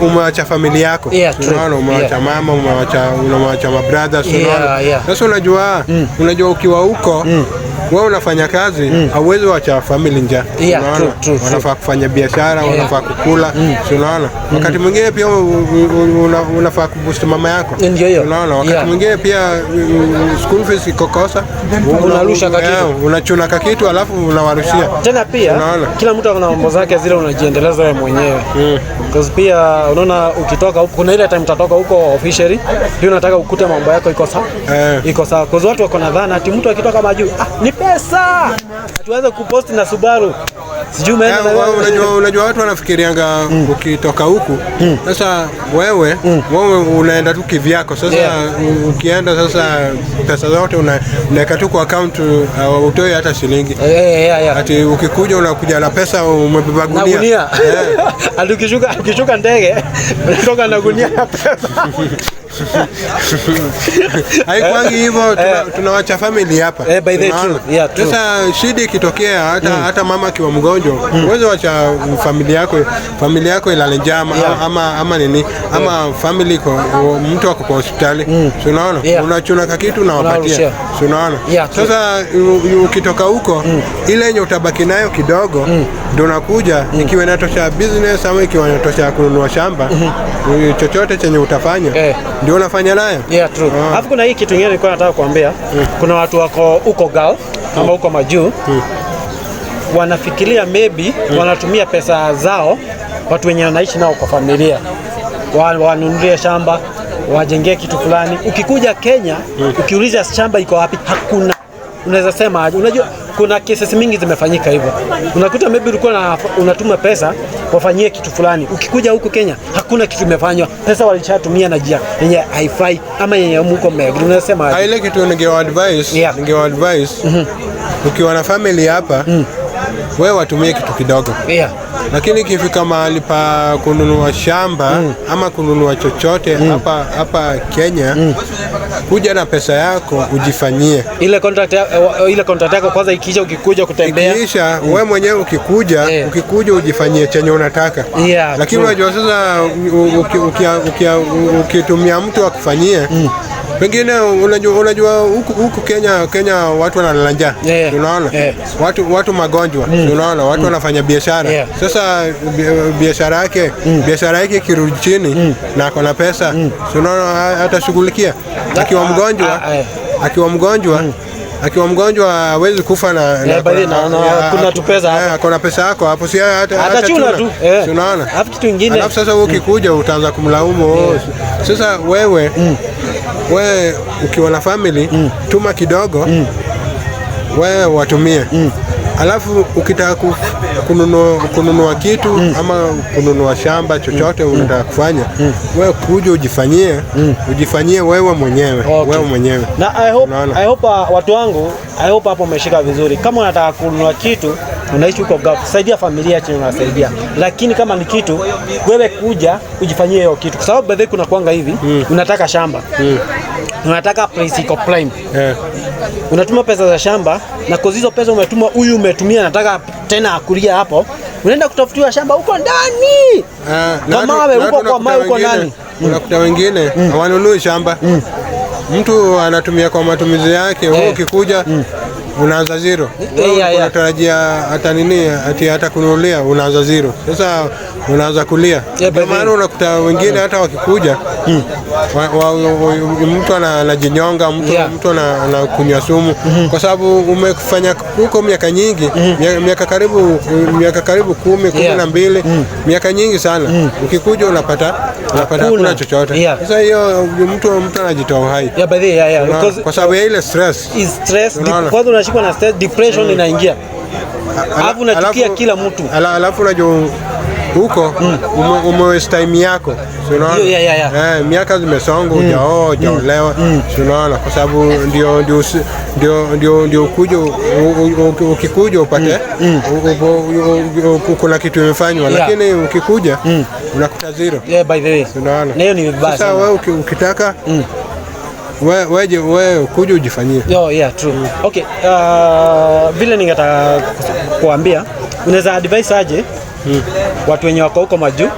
umeacha familia yako. Unaona, umeacha mama, umeacha ma brothers, unaona. Sasa unajua ukiwa huko wewe unafanya kazi, hauwezi wacha family njaa. Unaona? Wanafaa kufanya biashara, wanafaa kukula, unaona? Wakati mwingine pia unafaa kuboost mama yako. Unaona? Wakati mwingine pia school fees ikokosa, unarusha kakitu. Unachuna kakitu alafu unawarushia. Tena pia unaona? Kila mtu ana mambo zake zile unajiendeleza wewe mwenyewe. Because pia unaona ukitoka huko kuna ile time utatoka huko officially, pia unataka ukute mambo yako iko sawa. Iko sawa. Because watu wako na dhana ati mtu akitoka majuu, ni pesa. Tuanze kupost na Subaru. Sijui umeenda na wewe. Unajua watu wanafikirianga ukitoka huku. Sasa wewe unaenda tu kivyako. Sasa ukienda sasa pesa zote unaweka tu kwa account, utoi hata shilingi. Ati ukikuja unakuja na pesa umebeba gunia. Gunia. Ati ukishuka ndege unatoka na gunia ya pesa. Haikwangi hivyo, tunawacha family hapa. By the truth. Yeah, true. Sasa shida ikitokea hata mama akiwa mgonjwa, uwezo wacha familia yako ilale njaa ama nini, ama family kwa mtu ako kwa hospitali. Si unaona? Unachuna kakitu na wapatia. Si unaona? Sasa ukitoka huko ile yenye utabaki nayo kidogo ndio unakuja ikiwa inatosha business ama ikiwa inatosha kununua shamba, chochote chenye utafanya ndio unafanya nayo. Yeah, true. Alafu kuna hii kitu kingine nilikuwa nataka kuambia. Kuna watu wako huko Gulf ama huko majuu, wanafikiria maybe wanatumia pesa zao watu wenye wanaishi nao kwa familia, wanunulie shamba, wajengee kitu fulani. Ukikuja Kenya ukiuliza shamba iko wapi, hakuna. Unaweza sema aje? Unajua kuna cases mingi zimefanyika hivyo. Unakuta maybe ulikuwa unatuma pesa wafanyie kitu fulani. Ukikuja huku Kenya hakuna kitu imefanywa. Pesa walishatumia na jia yenye haifai ama yenye huko mmeagree. Unasema aje? Ile kitu ningewa advise, ukiwa na family hapa, Wewe watumie kitu kidogo. Lakini ikifika mahali pa kununua shamba ama kununua chochote hapa Kenya, kuja na pesa yako ujifanyie. Ile contract yako kwanza ikiisha, ukikuja kutembea. Ikiisha, wewe mwenyewe ukikuja, ukikuja ujifanyie chenye unataka. Lakini unajua sasa ukitumia mtu akufanyie, pengine unajua huku Kenya watu wanalala njaa. Unaona? Watu magonjwa, unaona? Watu wanafanya biashara. Sasa biashara yake ikirudi chini na ako na pesa, si unaona atashughulikia. Akiwa mgonjwa, akiwa mgonjwa hawezi kufa na By the way, kuna tu pesa hapo. Ako na pesa yako hapo, si hata Atachuna tu. Si unaona? Alafu kitu ingine Alafu sasa wewe ukikuja utaanza kumlaumu. Oh, sasa wewe ukiwa na family, tuma kidogo, wewe watumie. Alafu ukitaka kununua kitu ama kununua shamba, chochote unataka kufanya, wewe kuja ujifanyie wewe mwenyewe, wewe mwenyewe. Na I hope, Unaona? I hope watu wangu, I hope hapo umeshika vizuri. Kama unataka kununua kitu, unaishi huko Gulf, saidia familia chenye unasaidia. Lakini kama ni kitu, wewe kuja ujifanyie hiyo kitu. Kwa sababu by the way kuna kuanga hivi, unataka shamba. Unataka place iko prime. Unatuma pesa za shamba na kwa hizo pesa umetuma, huyu umetumia nataka tena akulia hapo. Unaenda kutafutiwa shamba huko ndani. Na Kwa mawe na huko, watu kwa mawe huko unakuta ndani. Unakuta wengine hawanunui shamba, mtu anatumia kwa matumizi yake. Wewe ukikuja unaanza zero. Wewe unatarajia hata nini, ati hata kununulia, unaanza zero. Sasa unaanza kulia. Yeah, by Ndio maana unakuta wengine hata wakikuja mtu anajinyonga, mtu, mtu anakunywa sumu kwa sababu umefanya huko miaka nyingi, miaka karibu 10, kumi na mbili, miaka nyingi sana. Ukikuja unapata Hakuna. hakuna chochote. Sasa hiyo mtu anajitoa uhai. Yeah, by the way, yeah. Unaona? Because Kwa sababu ya ile stress. Is stress, Unaona? kwanza unashikwa na stress, depression inaingia. Alafu unachukia kila mtu. Alafu unajua huko ume waste time yako, si unaona? Yeah. Eh, miaka zimesonga, hujaoa, hujaolewa, si unaona? Kwa sababu ndio ukuje ukikuja upate kuna kitu imefanywa, lakini ukikuja unakuta zero. Yeah, by the way. Si unaona? Na hiyo ni vibaya Sasa sana. wewe ukitaka wewe kuja ujifanyie. Oh, yeah, true. Okay, vile ningetaka kuambia, unaweza advise aje watu wenye wako huko majuu,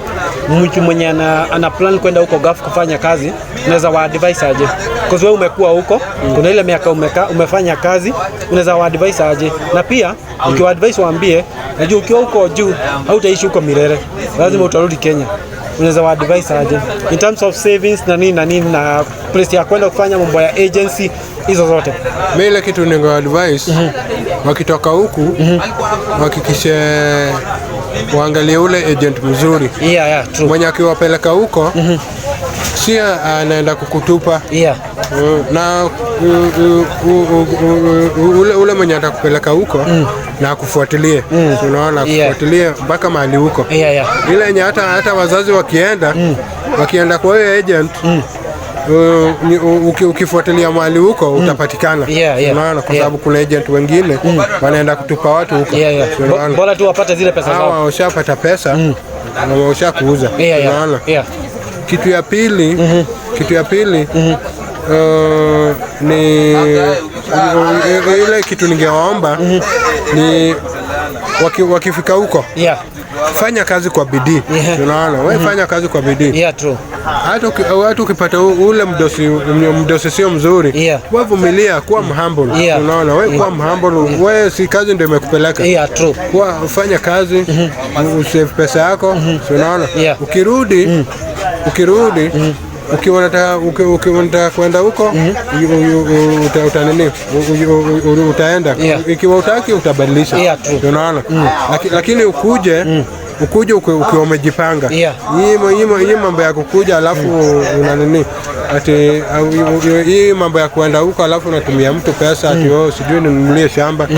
mtu mwenye ana plan kwenda huko Gulf kufanya kazi, unaweza wa advise aje? Because wewe umekuwa huko, kuna ile miaka umefanya kazi, unaweza wa advise aje? Na pia ukiwa advise waambie, najua ukiwa huko juu hautaishi huko milele, lazima utarudi Kenya. Unaweza wa advise aje in terms of savings na nini na nini na place ya kwenda kufanya mambo ya agency hizo zote? Mi ile kitu ninge advise, wakitoka huku wahakikishe waangalie ule agent mzuri Yeah, true. mwenye akiwapeleka huko si anaenda kukutupa. Na ule mwenye atakupeleka huko na akufuatilie, unaona, akufuatilie mpaka mahali huko, ile yenye hata wazazi wakienda kwa hiyo agent, ukifuatilia mahali huko utapatikana. Unaona, kwa sababu kuna agent wengine wanaenda kutupa watu huko. Unaona? Bora tu wapate zile pesa zao. Hawa washapata pesa na washakuuza. Unaona? Kitu ya pili ni ile kitu ningewaomba ni wakifika huko, fanya kazi kwa bidii. Unaona, wewe fanya kazi kwa bidii. Yeah, true. Hata ukipata ule mdosi sio mzuri, wewe vumilia, kuwa mhumble. Unaona, wewe kuwa mhumble, wewe si kazi ndio imekupeleka. Yeah, true. Kuwa fanya kazi, usave pesa yako, si unaona? Ukirudi ukiwa unataka kwenda huko, uta nini, utaenda. Ikiwa utaki utabadilisha. Yeah, true. Unaona? Lakini ukuje ukiwa umejipanga. Hii mambo ya kukuja alafu una nini, ati hii mambo ya kuenda huko alafu unatumia mtu pesa ati, oh, sijui ninunulie shamba,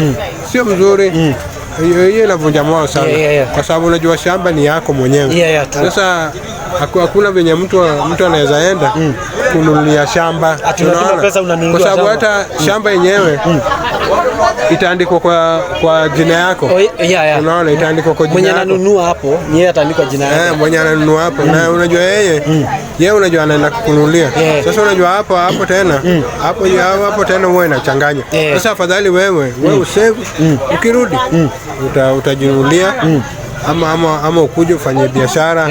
sio mzuri. Hiyo inavunja moyo sana, kwa sababu unajua shamba ni yako mwenyewe. Yeah, true. Sasa Hakuna venye mtu anaweza enda kununulia shamba. Ati unatuma Unaona? pesa unanunuliwa Kwa sababu shamba. hata shamba yenyewe itaandikwa kwa jina yako. Oh, yeah. Unaona, itaandikwa kwa jina Mwenye yako. ananunua hapo ni yeye ataandikwa jina yake. Eh, mwenye ananunua hapo na unajua yeye unajua anaenda kukununulia. Sasa unajua hapo tena hapo tena huwa inachanganya. Sasa afadhali wewe usave, ukirudi utajinunulia ama ukuje ufanye biashara,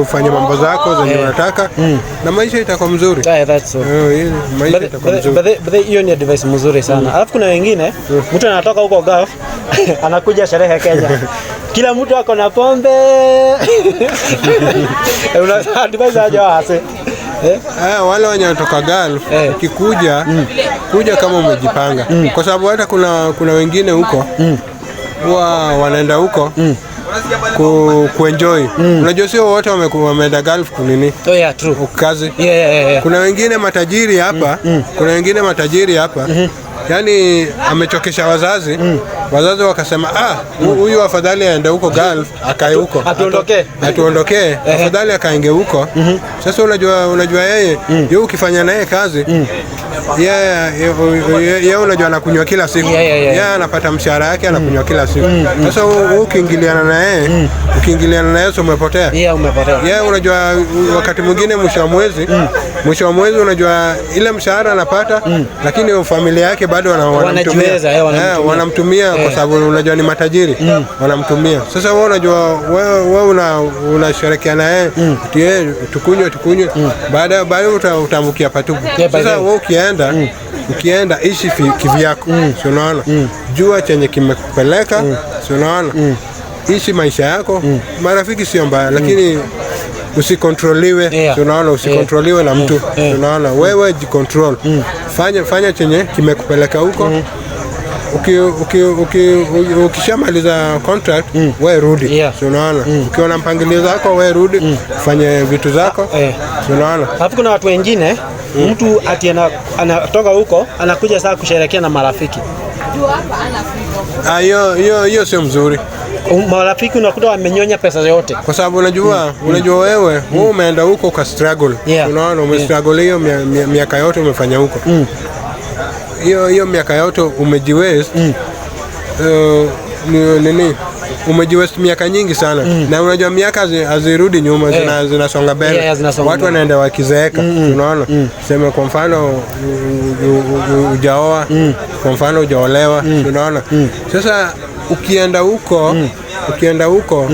ufanye mambo zako zenye unataka na maisha itakuwa mzuri. Yeah, that's so. Eh, maisha itakuwa mzuri. But hiyo ni advice mzuri sana. Alafu kuna wengine mtu anatoka huko Gulf anakuja sherehe Kenya. Kila mtu ako na pombe. Una advice aje wase? Eh? Wale wenye wanatoka Gulf ukikuja kuja kama umejipanga, kwa sababu hata kuna wengine huko huwa wanaenda huko kuenjoy. Unajua sio wote wameenda Gulf kunini Oh yeah, true. kazi. Yeah. Kuna wengine matajiri hapa, kuna wengine matajiri hapa yaani amechokesha wazazi, wazazi wakasema huyu afadhali aende huko Gulf akae huko, Atuondokee. Atuondokee, afadhali akaenge huko. Sasa unajua yeye ukifanya naye kazi yeye unajua anakunywa kila siku. Yeye anapata mshahara yake anakunywa kila siku. Sasa wewe ukiingiliana na yeye, ukiingiliana na yeye umepotea. Yeah, umepotea. Yeye unajua wakati mwingine mwisho wa mwezi unajua ile mshahara anapata, lakini familia yake bado wanamtumia. Wanajiweza, wanamtumia. Wanamtumia kwa sababu unajua ni matajiri, wanamtumia. Sasa wewe unajua wewe unasherehekea na yeye, ati tukunywe, baadaye utaambukia patupu. Yeah, by Sasa the way. wewe ukienda ishi kivyako, si unaona? Jua chenye kimekupeleka, si unaona? Ishi maisha yako. Marafiki sio mbaya, lakini usikontroliwe, si unaona? Usikontroliwe na mtu, si unaona? Wewe jicontrol. Fanya chenye kimekupeleka huko. Ukishamaliza contract, wewe rudi. Si unaona? Ukiwa na mpangilio zako wewe rudi, fanye vitu zako. Si unaona? Alafu kuna watu wengine mtu ati anatoka huko anakuja saa kusherehekea na marafiki. Hiyo sio mzuri. Marafiki unakuta wamenyonya pesa yote. Kwa sababu unajua wewe umeenda huko uka struggle. Unaona, ume struggle hiyo miaka yote umefanya huko. Hiyo miaka yote umejiwaste. Nini? Umejiwaste miaka nyingi sana. Na unajua miaka hazirudi nyuma, zinasonga mbele. Yeah, zinasonga Watu mbele. wanaenda wakizeeka, unaona? Sema kwa mfano hujaoa, kwa mfano hujaolewa, unaona? Sasa ukienda huko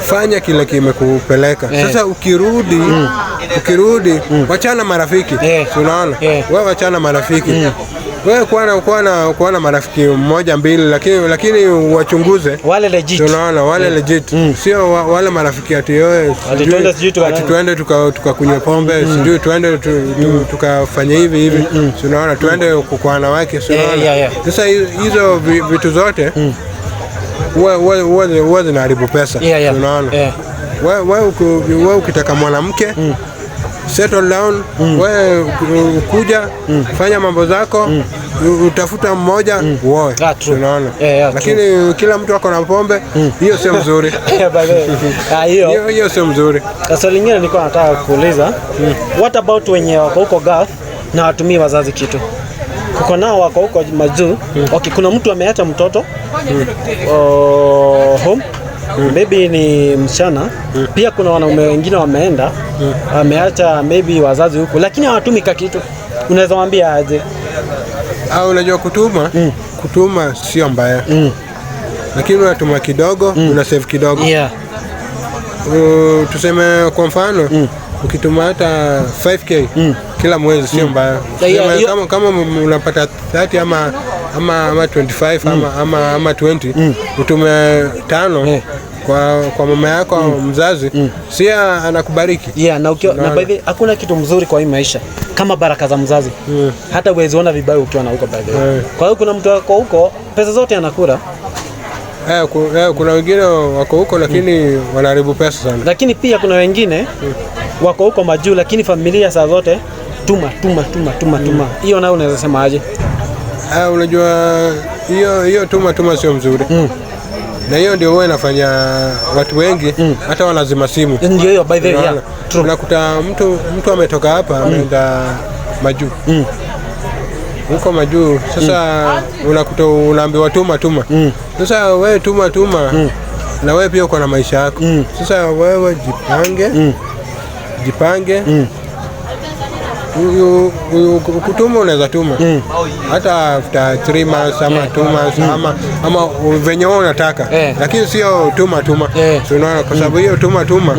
fanya kile kimekupeleka. Sasa ukirudi wachana marafiki, si unaona? Wewe wachana marafiki. Wewe kuwa na marafiki mmoja mbili, lakini wachunguze. Wale legit. Unaona, wale legit. Sio wale marafiki ati wewe Ati twende sijui ati twende tukakunywa pombe, sijui twende tukafanye hivi hivi. Si unaona, twende kwa wanawake, si unaona? Sasa hizo vitu zote huwa zinaharibu pesa. Unaona? Wewe ukitaka mwanamke, settle down, wewe kuja, fanya mambo zako, utafuta mmoja, uoe. Ah, true. Unaona? Yeah, true. Lakini kila mtu ako na pombe, hiyo sio mzuri. By the way. Hiyo. Hiyo sio mzuri. Sasa lingine nilikuwa nataka kuuliza, what about wenye wako huko Gulf na watumii wazazi kitu? Kuko nao wako huko majuu. Okay, kuna mtu ameacha mtoto home. Maybe ni msichana. Pia kuna wanaume wengine wameenda, wameacha maybe wazazi huko, lakini hawatumi kitu. Unaweza waambia aje? Unajua kutuma sio mbaya. Lakini unatuma kidogo, una save kidogo. Tuseme kwa mfano, ukituma hata 5k kila mwezi sio mbaya. Tuseme kama unapata 30 ama 25 ama 20, utume 5 kwa mama yako au mzazi, si anakubariki. Yeah, na ukiwa, na by the way, hakuna kitu mzuri kwa hii maisha kama baraka za mzazi. Hata huwezi ona vibaya ukiwa na huko by the way. Kwa hiyo kuna mtu wako huko pesa zote anakula. Kuna wengine wako huko lakini wanaharibu pesa sana. Lakini pia kuna wengine wako huko majuu lakini familia saa zote tuma tuma tuma tuma tuma. Hiyo nayo unaweza sema aje? Unajua hiyo tuma tuma sio mzuri. Na hiyo ndio huwa inafanya watu wengi hata wanazima simu. Ndio hiyo, by the way, yeah. Unaona? True. Unakuta mtu ametoka hapa, ameenda majuu, huko majuu sasa unakuta unaambiwa tuma, tuma. Sasa wewe tuma, tuma, na wewe pia uko na maisha yako. Sasa wewe jipange, jipange. Kutuma unaweza tuma hata after 3 months ama 2 months ama venye wewe unataka, lakini sio tuma, tuma. Si unaona, kwa sababu hiyo tuma, tuma,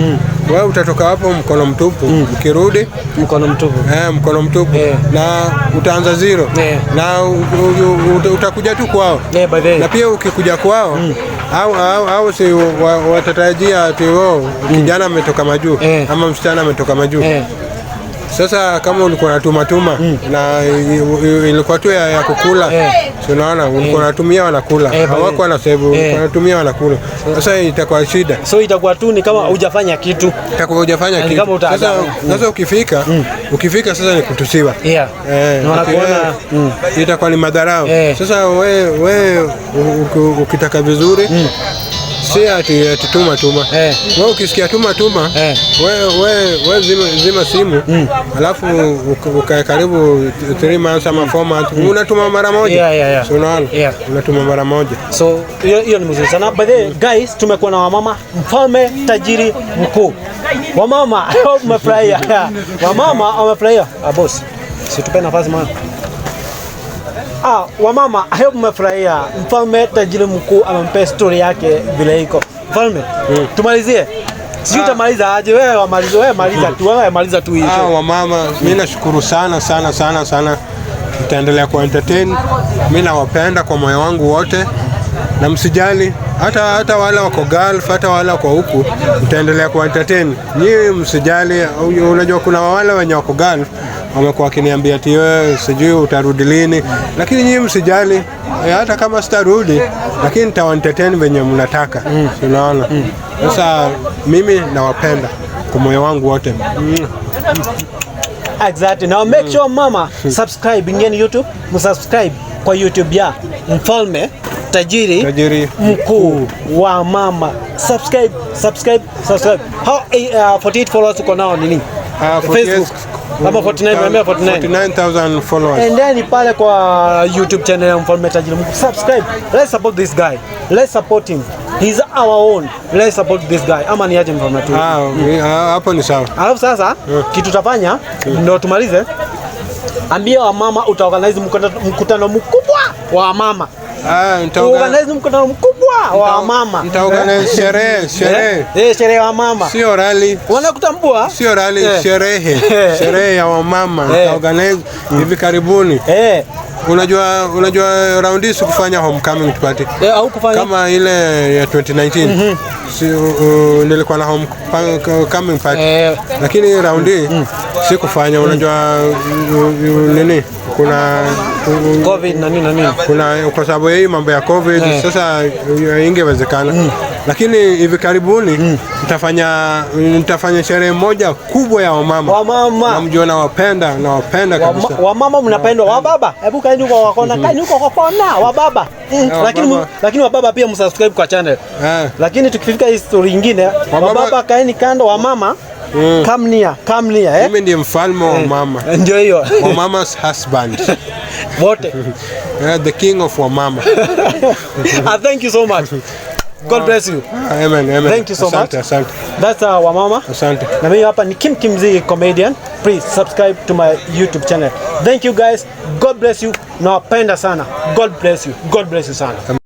wewe utatoka hapo mkono mtupu, ukirudi Mkono mtupu. Eh, mkono mtupu na utaanza zero na utakuja tu kwao. Yeah, by the way. Na pia ukikuja kwao au si watatarajia ati wao kijana ametoka majuu ama msichana ametoka majuu. Sasa kama ulikuwa unatuma tuma na ilikuwa tu ya kukula, si unaona, ulikuwa unatumia wanakula, hawako na save, ulikuwa unatumia wanakula. Sasa itakuwa shida. So itakuwa tu ni kama hujafanya kitu. Itakuwa hujafanya Ni kitu. kama Sasa ukifika sasa ni kutusiwa. Na wanakuona. Itakuwa ni madharau. Sasa we ukitaka vizuri, si ati tuma, tuma. Wewe ukisikia tuma, tuma, we zima simu, alafu ukae karibu 3 months ama 4 months, unatuma mara moja. Si unaona? Yeah. Unatuma mara moja. So hiyo ni mzuri sana. By the way, guys, tumekuwa na wamama, mfalme tajiri mkuu. Wamama, I hope mmefurahia. Wamama wamefurahia. Ah, boss. Situpe nafasi mwana. Ah, wamama, I hope mmefurahia. Mfalme tajiri mkuu amempea story yake vile iko. Mfalme, tumalizie. Sijui utamaliza aje wewe, wamalize wewe, maliza tu wewe, maliza tu hiyo. Ah, wamama, mi nashukuru sana sana sana sana, nitaendelea ku entertain. Mi nawapenda kwa moyo wangu wote, na msijali hata wale wako Gulf, hata wale wako huku, nitaendelea ku entertain nyinyi, msijali. Unajua kuna wale wenye wako Gulf wamekuwa wakiniambia ati wewe sijui utarudi lini, lakini nyinyi msijali. Hata kama sitarudi, lakini nitawa entertain venye mnataka. Unaona? Sasa mimi nawapenda kwa moyo wangu wote. Exactly. Now make sure mama subscribe, ingieni YouTube, msubscribe kwa YouTube ya Mfalme Tajiri, Tajiri Mkuu wa Mama. Subscribe, subscribe, subscribe. How 48 followers uko nao nini? Facebook. Ama 49, niambia 49. 49,000 followers. And then pale kwa YouTube channel ya Mfalme Tajiri Mkuu. Subscribe. Let's support this guy. Let's support him. He's our own. Let's support this guy. Ama ni aje, Mfalme tu? Ah, hapo ni sawa. Alafu sasa kitu tutafanya ndio tumalize. Ambia wamama utaorganize mkutano mkubwa wa wamama. Ah, Organize mkutano mkubwa wa wamama. Nitaorganize sherehe, sherehe. Eh, sherehe ya wamama. Sio rally. Wanakutambua? Sio rally, sherehe. Sherehe ya wamama. Nitaorganize hivi karibuni. Unajua round hii sikufanya homecoming party. Au kufanya Kama ile ya 2019. Si, nilikuwa na homecoming party. Lakini round hii sikufanya, unajua nini? Kuna COVID na nini na nini. Kuna kwa sababu ya hii mambo ya COVID, sasa ingewezekana. Lakini hivi karibuni nitafanya sherehe moja kubwa ya wamama. Wamama. Na mjua nawapenda kabisa. Wamama mnapendwa, wababa. Hebu kaeni huko kwa kona, kaeni huko kwa kona, wababa. Lakini Wababa. Lakini wababa pia msubscribe kwa channel. Lakini tukifika hii story nyingine, wababa kaeni kando, wamama come near, come near, eh? Mimi ndiye mfalme wa mama. Ndio hiyo. Wamama's husband. Wote. The king of wamama. Ah, thank you so much. God bless you. Amen, amen. Thank you so Asante, much. asante. That's wamama. Asante. Na mimi hapa ni Kim Kimzi comedian. Please subscribe to my YouTube channel. Thank you guys. God bless you. Nawapenda sana. God bless you. God bless you sana.